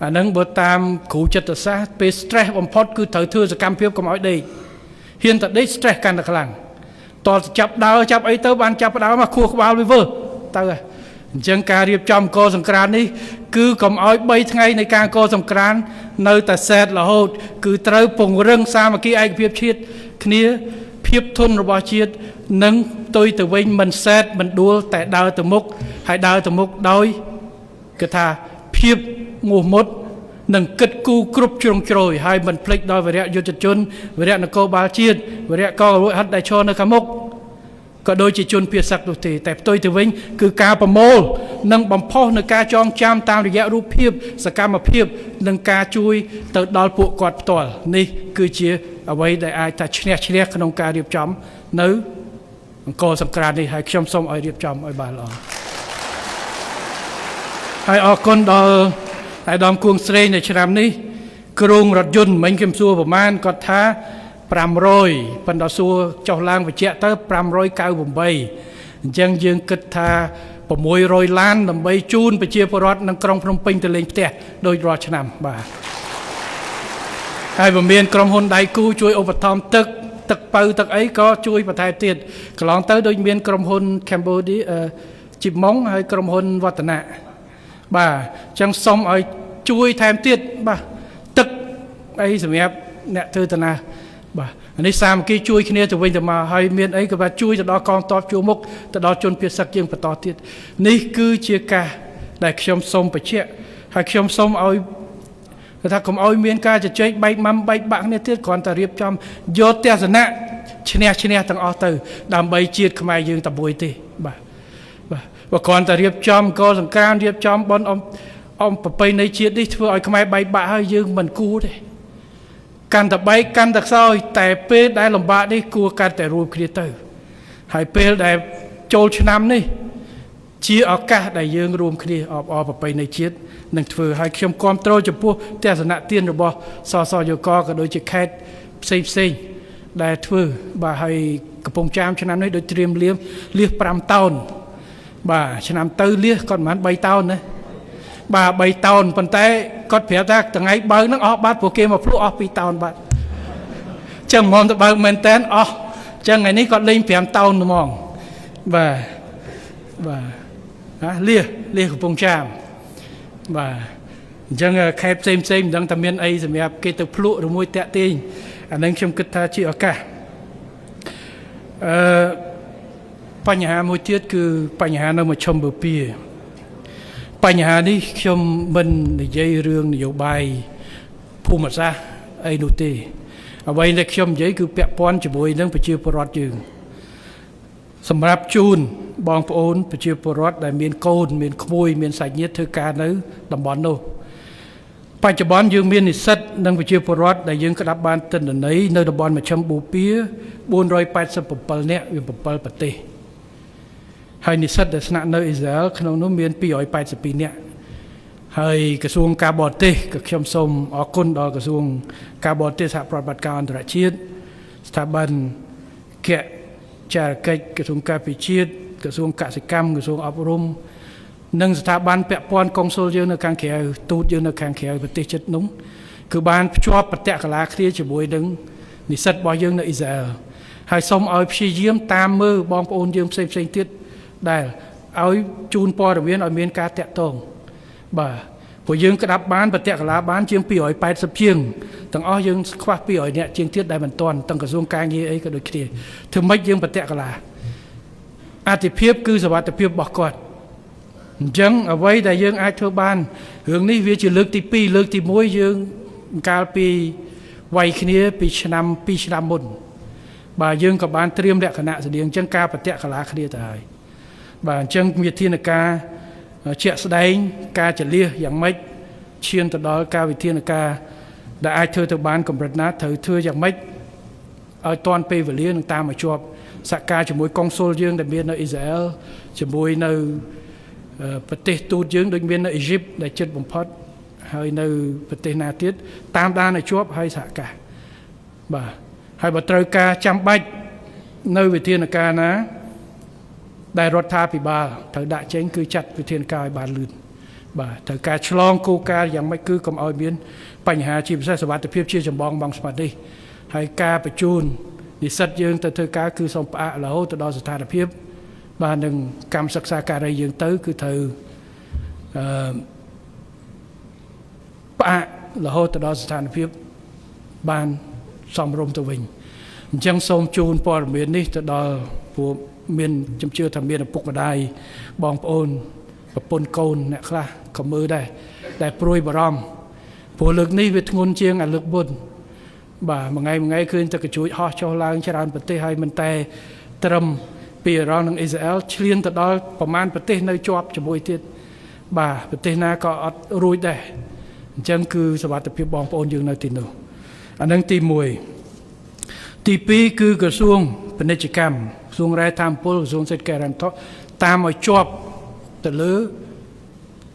អាហ្នឹងបើតាមគ្រូចិត្តសាស្ត្រពេល stress បំផុតគឺត្រូវធ្វើសកម្មភាពកុំឲ្យដេកហ៊ានតែដេក stress កាន់តែខ្លាំងតើចាប់ដើរចាប់អីទៅបានចាប់ដើរមកខួរក្បាលវាវិលទៅអញ្ចឹងការរៀបចំអង្គរសង្ក្រាននេះគឺកុំឲ្យ3ថ្ងៃនៃការអង្គរសង្ក្រាននៅតែសែតរហូតគឺត្រូវពង្រឹងសាមគ្គីឯកភាពជាតិគ្នាភាពធន់របស់ជាតិនិងផ្ទុយទៅវិញមិនសែតមិនដួលតែដើរទៅមុខហើយដើរទៅមុខដោយគេថាភាពមោះមុតនិងគិតគូរគ្រប់ជ្រុងជ្រោយហើយមិនភ្លេចដល់វរៈយុទ្ធជនវរៈនគរបាលជាតិវរៈកងរួចហិតដែលឈរនៅខាងមុខក៏ដូចជាជនភៀសសឹកនោះទេតែផ្ទុយទៅវិញគឺការប្រមូលនិងបំផុសនៅការចងចាំតាមរយៈរូបភាពសកម្មភាពនិងការជួយទៅដល់ពួកគាត់ផ្ទាល់នេះគឺជាអ្វីដែលអាចថាឈ្នះឈ្នះក្នុងការរៀបចំនៅអង្គរសង្ក្រាននេះហើយខ្ញុំសូមឲ្យរៀបចំឲ្យបានល្អហើយអរគុណដល់អាយដាមគួងស្រេងនៅឆ្នាំនេះគ្រោងរថយន្តមិញខ្ញុំសួរប្រមាណគាត់ថា500ប៉ុន្តែសួរចុះឡើងបញ្ជាក់ទៅ598អញ្ចឹងយើងគិតថា600ឡានដើម្បីជូនប្រជាពលរដ្ឋនៅក្រុងភ្នំពេញទៅលេងផ្ទះដោយរាល់ឆ្នាំបាទហើយបើមានក្រុមហ៊ុនដៃគូជួយឧបត្ថម្ភទឹកទឹកប៉ៅទឹកអីក៏ជួយបន្ថែមទៀតកន្លងទៅដូចមានក្រុមហ៊ុន Cambodia ជីម៉ុងហើយក្រុមហ៊ុនវឌ្ឍនៈបាទអញ្ចឹងសូមឲ្យជួយថែមទៀតបាទទឹកអីសម្រាប់អ្នកធ្វើតាណាបាទនេះសាមគ្គីជួយគ្នាទៅវិញទៅមកហើយមានអីក៏បាទជួយទៅដល់កងទ័ពជួរមុខទៅដល់ជនភៀសសឹកជាងបន្តទៀតនេះគឺជាការដែលខ្ញុំសូមបញ្ជាក់ហើយខ្ញុំសូមឲ្យគេថាកុំឲ្យមានការជជែកបែកម៉ាំបែកបាក់គ្នាទៀតគ្រាន់តែរៀបចំយកទស្សនៈឈ្នះឈ្នះទាំងអស់ទៅដើម្បីជាតិខ្មែរយើងតែមួយទេបាទបាទបើគ្រាន់តែរៀបចំកសង្ក្រានរៀបចំបន់អំប្រពៃណីជាតិនេះធ្វើឲ្យខ្មែរបែកបាក់ហើយយើងមិនគួរទេកាន់តែបែកកាន់តែខ្សោយតែពេលដែលលំបាកនេះគួរកាន់តែរួមគ្នាទៅហើយពេលដែលចូលឆ្នាំនេះជាឱកាសដែលយើងរួមគ្នាអបអរប្រពៃណីជាតិនឹងធ្វើឲ្យខ្ញុំគាំទ្រចំពោះទស្សនៈទានរបស់សសយកក៏ដូចជាខេត្តផ្សេងផ្សេងដែលធ្វើបាទហើយកំពង់ចាមឆ្នាំនេះដូចត្រៀមលៀស5តោនបាទឆ្នាំទៅលៀសគាត់ប្រហែល3តោនណាបាទ3តោនប៉ុន្តែគាត់ប្រាប់ថាថ្ងៃបើកហ្នឹងអស់បាត់ព្រោះគេមកភ្លក់អស់2តោនបាត់ចឹងហ្មងទៅបើកមែនតែនអស់ចឹងថ្ងៃនេះគាត់លេង5តោនហ្មងបាទបាទណាលៀសកំពង់ចាមបាទអញ្ចឹងខេត្តផ្សេងផ្សេងមិនដឹងថាមានអីសម្រាប់គេទៅភ្លក់ឬមួយតាក់ទាញ អានឹងខ្ញុំគិតថាជាឱកាសអឺបញ្ហាមួយទៀតគឺបញ្ហានៅមជ្ឈមបូព៌ាបញ្ហានេះខ្ញុំមិននិយាយរឿងនយោបាយភូមិសាស្ត្រអីនោះទេអ្វីដែលខ្ញុំនិយាយគឺពាក់ព័ន្ធជាមួយនឹងប្រជាពលរដ្ឋយើងសម្រាប់ជូនបងប្អូនប្រជាពលរដ្ឋដែលមានកូនមានក្មួយមានសាច់ញាតិធ្វើការនៅតំបន់នោះបច្ចុប្បន្នយើងមាននិស្សិតនិងប្រជាពលរដ្ឋដែលយើងក្តាប់បានទិន្នន័យនៅតំបន់មជ្ឈិមបូព៌ា487នាក់វា7ប្រទេសហើយនិស្សិតដែលស្នាក់នៅអ៊ីស្រាអែលក្នុងនោះមាន282នាក់ហើយក្រសួងការបរទេសក៏ខ្ញុំសូមអរគុណដល់ក្រសួងការបរទេសសហប្រតិបត្តិការអន្តរជាតិស្ថាប័នគៈចារកិច្ចក្រសួងការពារជាតិក្រសួងកសិកម្មក្រសួងអប់រំនិងស្ថាប័នពាក់ព័ន្ធកុងស៊ុលយើងនៅខាងក្រៅទូតយើងនៅខាងក្រៅប្រទេសជិតនោះគឺបានភ្ជាប់ប្រតិកលាគ្នាជាមួយនឹងនិស្សិតរបស់យើងនៅអ៊ីស្រាអែលហើយសូមឲ្យព្យាយាមតាមមើលបងប្អូនយើងផ្សេងផ្សេងទៀតដែលឲ្យជូនព័ត៌មានឲ្យមានការតាក់ទងបាទព្រោះយើងក្តាប់បានប្រតិកលាបានជាង280ជាងទាំងអស់យើងខ្វះ200នាក់ជាងទៀតដែលមិនទាន់ទាំងក្រសួងការងារអីក៏ដូចគ្នាធ្វើម៉េចយើងប្រតិកលាអតិភិបគឺសវត្ថិភាពរបស់គាត់អញ្ចឹងអ្វីដែលយើងអាចធ្វើបានរឿងនេះវាជាលើកទី2លើកទី1យើងកាលពីវាយគ្នាពីឆ្នាំ2ឆ្នាំមុនបាទយើងក៏បានត្រៀមលក្ខណៈស្តៀងអញ្ចឹងការប្រតិកលាគ្នាទៅហើយបាទអញ្ចឹងវិធានការជាក់ស្ដែងការចលៀសយ៉ាងម៉េចឈានទៅដល់ការវិធានការដែលអាចធ្វើទៅបានកម្រិតណាត្រូវធ្វើយ៉ាងម៉េចឲ្យទាន់ពេលវេលានឹងតាមឲ្យជាប់សហការជាមួយកុងស៊ុលយើងដែលមាននៅអ៊ីស្រាអែលជាមួយនៅប្រទេសទូតយើងដូចមាននៅអេស៊ីបដែលជិតបំផុតហើយនៅប្រទេសណាទៀតតាមដានឲ្យជាប់ហើយសហការបាទហើយបើត្រូវការចាំបាច់នៅវិធានការណាដែលរដ្ឋាភិបាលត្រូវដាក់ចេញគឺចាត់វិធានការឲ្យបានលឿនបាទត្រូវការឆ្លងគោលការណ៍យ៉ាងម៉េចគឺកុំឲ្យមានបញ្ហាជាពិសេសសុវត្ថិភាពជាចម្បងបងស្មាតនេះហើយការបញ្ជូននិស្សិតយើងទៅធ្វើការគឺសូមផ្អាករហូតទៅដល់ស្ថានភាពបាទនឹងកម្មសិក្សាការីយើងទៅគឺត្រូវអឺផ្អាករហូតទៅដល់ស្ថានភាពបានសមរម្យទៅវិញអញ្ចឹងសូមជូនព័ត៌មាននេះទៅដល់ពួកមានជំជឿថាមានឪពុកម្ដាយបងប្អូនប្រពន្ធកូនអ្នកខ្លះក៏មើលដែរដែលព្រួយបារម្ភព្រោះលើកនេះវាធ្ងន់ជាងអាលើកមុនបាទមួយថ្ងៃមួយថ្ងៃឃើញតែកញ្ជួចហោះចុះឡើងច្រើនប្រទេសហើយមិនតែត្រឹមពីអ៊ីរ៉ង់និងអ៊ីស្រាអែលឆ្លៀនទៅដល់ប្រមាណប្រទេសនៅជាប់ជាមួយទៀតបាទប្រទេសណាក៏អត់រួចដែរអញ្ចឹងគឺសុវត្ថិភាពបងប្អូនយើងនៅទីនោះអានឹងទី1ទី2គឺក្រសួងពាណិជ្ជកម្មក្រសួងរ៉ែធម្មពលក្រសួងសេដ្ឋកិច្ចហិរញ្ញវត្ថុតាមឲ្យជាប់ទៅលើ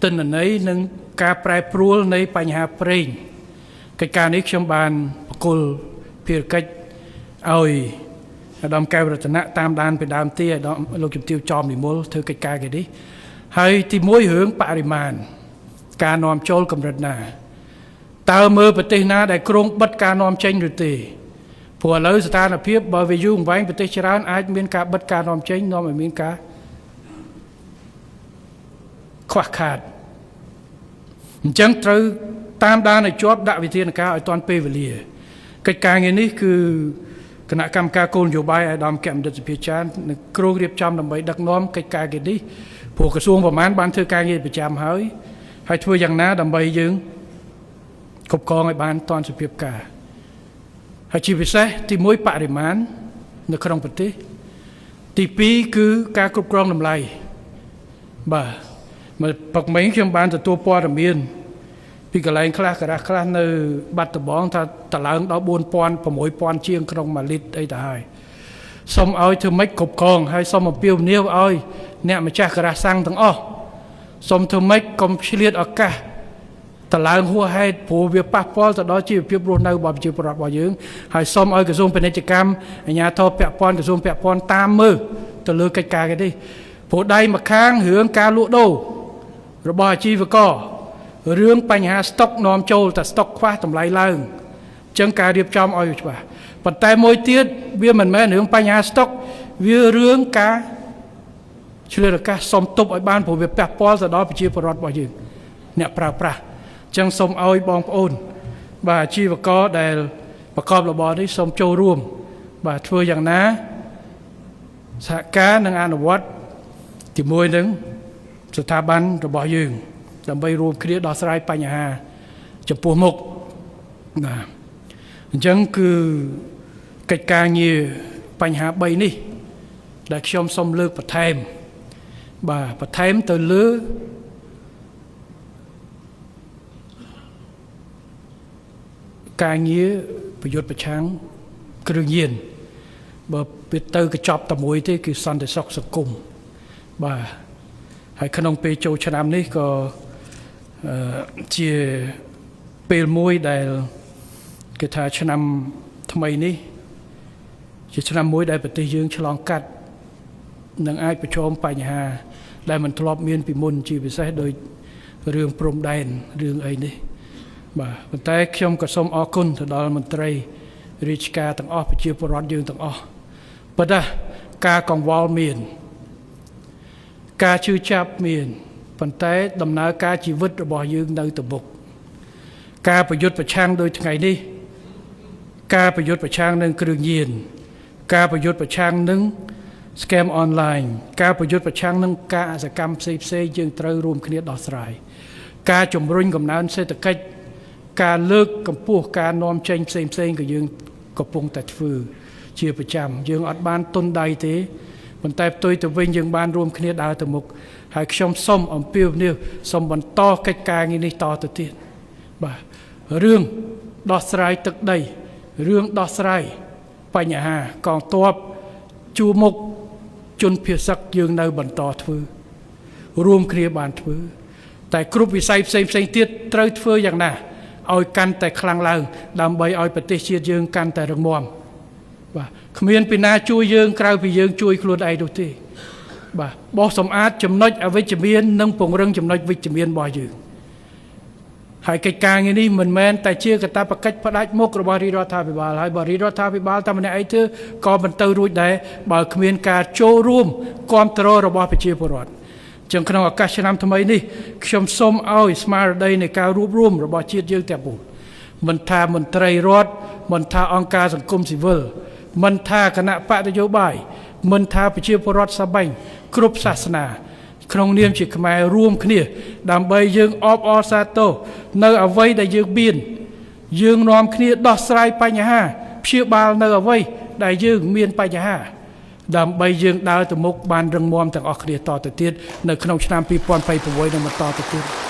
ទិន្នន័យនិងការប្រែប្រួលនៃបញ្ហាប្រេងកិច្ចការនេះខ្ញុំបានបកគលភារកិច្ចឲ្យអាដាមកែវរតនៈតាមដានពីដើមទីអាដាមលោកជំទាវចំនិមលធ្វើកិច្ចការគេនេះហើយទី1រឿងបរិមាណការនាំចូលកម្រិតណាតើមើលប្រទេសណាដែលគ្រោងបិទការនាំចេញឬទេព្រោះឥឡូវស្ថានភាពបើវាយូរអង្វែងប្រទេសច្រើនអាចមានការបិទការនាំចេញនាំឲ្យមានការខ្វះខាតអញ្ចឹងត្រូវតាមដានឲ្យជាប់ដាក់វិធានការឲ្យទាន់ពេលវេលាកិច្ចការងារនេះគឺគណៈកម្មការគោលនយោបាយអាដាមកបណ្ឌិតសភាចារ្យនឹងគ្រោងរៀបចំដើម្បីដឹកនាំកិច្ចការងារនេះព្រោះក្រសួងប្រមាណបានធ្វើការងារប្រចាំហើយហើយធ្វើយ៉ាងណាដើម្បីយើងគ្រប់គ្រងឲ្យបានទាន់សភាពការហើយជាពិសេសទី1បរិមាណនៅក្នុងប្រទេសទី2គឺការគ្រប់គ្រងតម្លៃបាទមកពឹកមិញខ្ញុំបានទទួលព័ត៌មានពីកន្លែងខ្លះការ៉ាស់ខ្លះនៅបាត់ដំបងថាតឡើងដល់4000 6000ជាងក្នុង1លីត្រអីទៅហើយសូមឲ្យធ្វើម៉េចគ្រប់គ្រងហើយសូមអំពាវនាវឲ្យអ្នកម្ចាស់ការ៉ាស់សាំងទាំងអស់សូមធ្វើម៉េចកុំឆ្លៀតឱកាសតឡើងហួសហេតុព្រោះវាប៉ះពាល់ទៅដល់ជីវភាពរស់នៅរបស់ប្រជាពលរដ្ឋរបស់យើងហើយសូមឲ្យក្រសួងពាណិជ្ជកម្មអាជ្ញាធរពាក់ព័ន្ធក្រសួងពាក់ព័ន្ធតាមមើលទៅលើកិច្ចការគេនេះព្រោះដៃម្ខាងរឿងការលក់ដូររបស់អាជីវកររឿងបញ្ហាស្តុកនាំចូលតែស្តុកខ្វះតម្លៃឡើងអញ្ចឹងការរៀបចំឲ្យច្បាស់ប៉ុន្តែមួយទៀតវាមិនមែនរឿងបញ្ហាស្តុកវារឿងការឆ្លៀតឱកាសសុំទប់ឲ្យបានព្រោះវាប៉ះពាល់ទៅដល់ប្រជាពលរដ្ឋរបស់យើងអ្នកប្រើប្រាស់អញ្ចឹងសូមឲ្យបងប្អូនបាទអាជីវករដែល ប្រកបរបរនេះសូមចូលរួមបាទធ្វើយ៉ាងណាសហការនិងអនុវត្តជាមួយនឹងស្ថាប័នរបស់យើងដើម្បីរួមគ្នាដោះស្រាយបញ្ហាចំពោះមុខបាទអញ្ចឹងគឺកិច្ចការងារបញ្ហា3នេះដែលខ្ញុំសូមលើកបន្ថែមបាទបន្ថែមទៅលើការងារប្រយុទ្ធប្រឆាំងគ្រឿងញៀនបើវាទៅកញ្ចប់តែមួយទេគឺសន្តិសុខសង្គមបាទហើយក្នុងពេលចូលឆ្នាំនេះក៏ជាពេលមួយដែលគេថាឆ្នាំថ្មីនេះជាឆ្នាំមួយដែលប្រទេសយើងឆ្លងកាត់នឹងអាចប្រឈមបញ្ហាដែលមិនធ្លាប់មានពីមុនជាពិសេសដោយរឿងព្រំដែនរឿងអីនេះបាទប៉ុន្តែខ្ញុំក៏សូមអរគុណទៅដល់មន្ត្រីរាជការទាំងអស់ប្រជាពលរដ្ឋយើងទាំងអស់ប៉ុន្តែការកង្វល់មានការជឿចាប់មានប៉ុន្តែដំណើរការជីវិតរបស់យើងនៅទៅមុខការប្រយុទ្ធប្រឆាំងដោយថ្ងៃនេះការប្រយុទ្ធប្រឆាំងនឹងគ្រឿងញៀនការប្រយុទ្ធប្រឆាំងនឹង scam online ការប្រយុទ្ធប្រឆាំងនឹងការអសកម្មផ្សេងផ្សេងយើងត្រូវរួមគ្នាដោះស្រាយការជំរុញកំណើនសេដ្ឋកិច្ចការលើកកម្ពស់ការនាំចេញផ្សេងផ្សេងក៏យើងកំពុងតែធ្វើជាប្រចាំយើងអត់បានទុនដៃទេប៉ុន្តែផ្ទុយទៅវិញយើងបានរួមគ្នាដើរទៅមុខហើយខ្ញុំសូមអំពាវនាវសូមបន្តកិច្ចការងារនេះតទៅទៀតបាទរឿងដោះស្រាយទឹកដីរឿងដោះស្រាយបញ្ហាកងទ័ពជួរមុខជនភៀសសឹកយើងនៅបន្តធ្វើរួមគ្នាបានធ្វើតែគ្រប់វិស័យផ្សេងផ្សេងទៀតត្រូវធ្វើយ៉ាងណាឲ្យកាន់តែខ្លាំងឡើងដើម្បីឲ្យប្រទេសជាតិយើងកាន់តែរឹងមាំបាទគ្មានពីណាជួយយើងក្រៅពីយើងជួយខ្លួនឯងនោះទេបាទបោះសម្អាតចំណុចអវិជ្ជមាននិងពង្រឹងចំណុចវិជ្ជមានរបស់យើងហើយកិច្ចការងារនេះមិនមែនតែជាកាតព្វកិច្ចផ្ដាច់មុខរបស់រាជរដ្ឋាភិបាលហើយបើរាជរដ្ឋាភិបាលតែម្នាក់ឯងធ្វើក៏មិនទៅរួចដែរបើគ្មានការចូលរួមគាំទ្ររបស់ប្រជាពលរដ្ឋចឹងក្នុងឱកាសឆ្នាំថ្មីនេះខ្ញុំសូមឲ្យស្មារតីនៃការរួបរួមរបស់ជាតិយើងទាំងមូលមិនថាមន្ត្រីរដ្ឋមិនថាអង្គការសង្គមស៊ីវិលមិនថាគណៈបកនយោបាយមិនថាប្រជាពលរដ្ឋសាមញ្ញគ្រប់សាសនាក្នុងនាមជាខ្មែររួមគ្នាដើម្បីយើងអបអរសាទរនៅអ្វីដែលយើងមានយើងនាំគ្នាដោះស្រាយបញ្ហាព្យាបាលនៅអ្វីដែលយើងមានបញ្ហាដើម្បីយើងដើរទៅមុខបានរឹងមាំទាំងអស់គ្នាតទៅទៀតនៅក្នុងឆ្នាំ2026នឹងបន្តទៅទៀត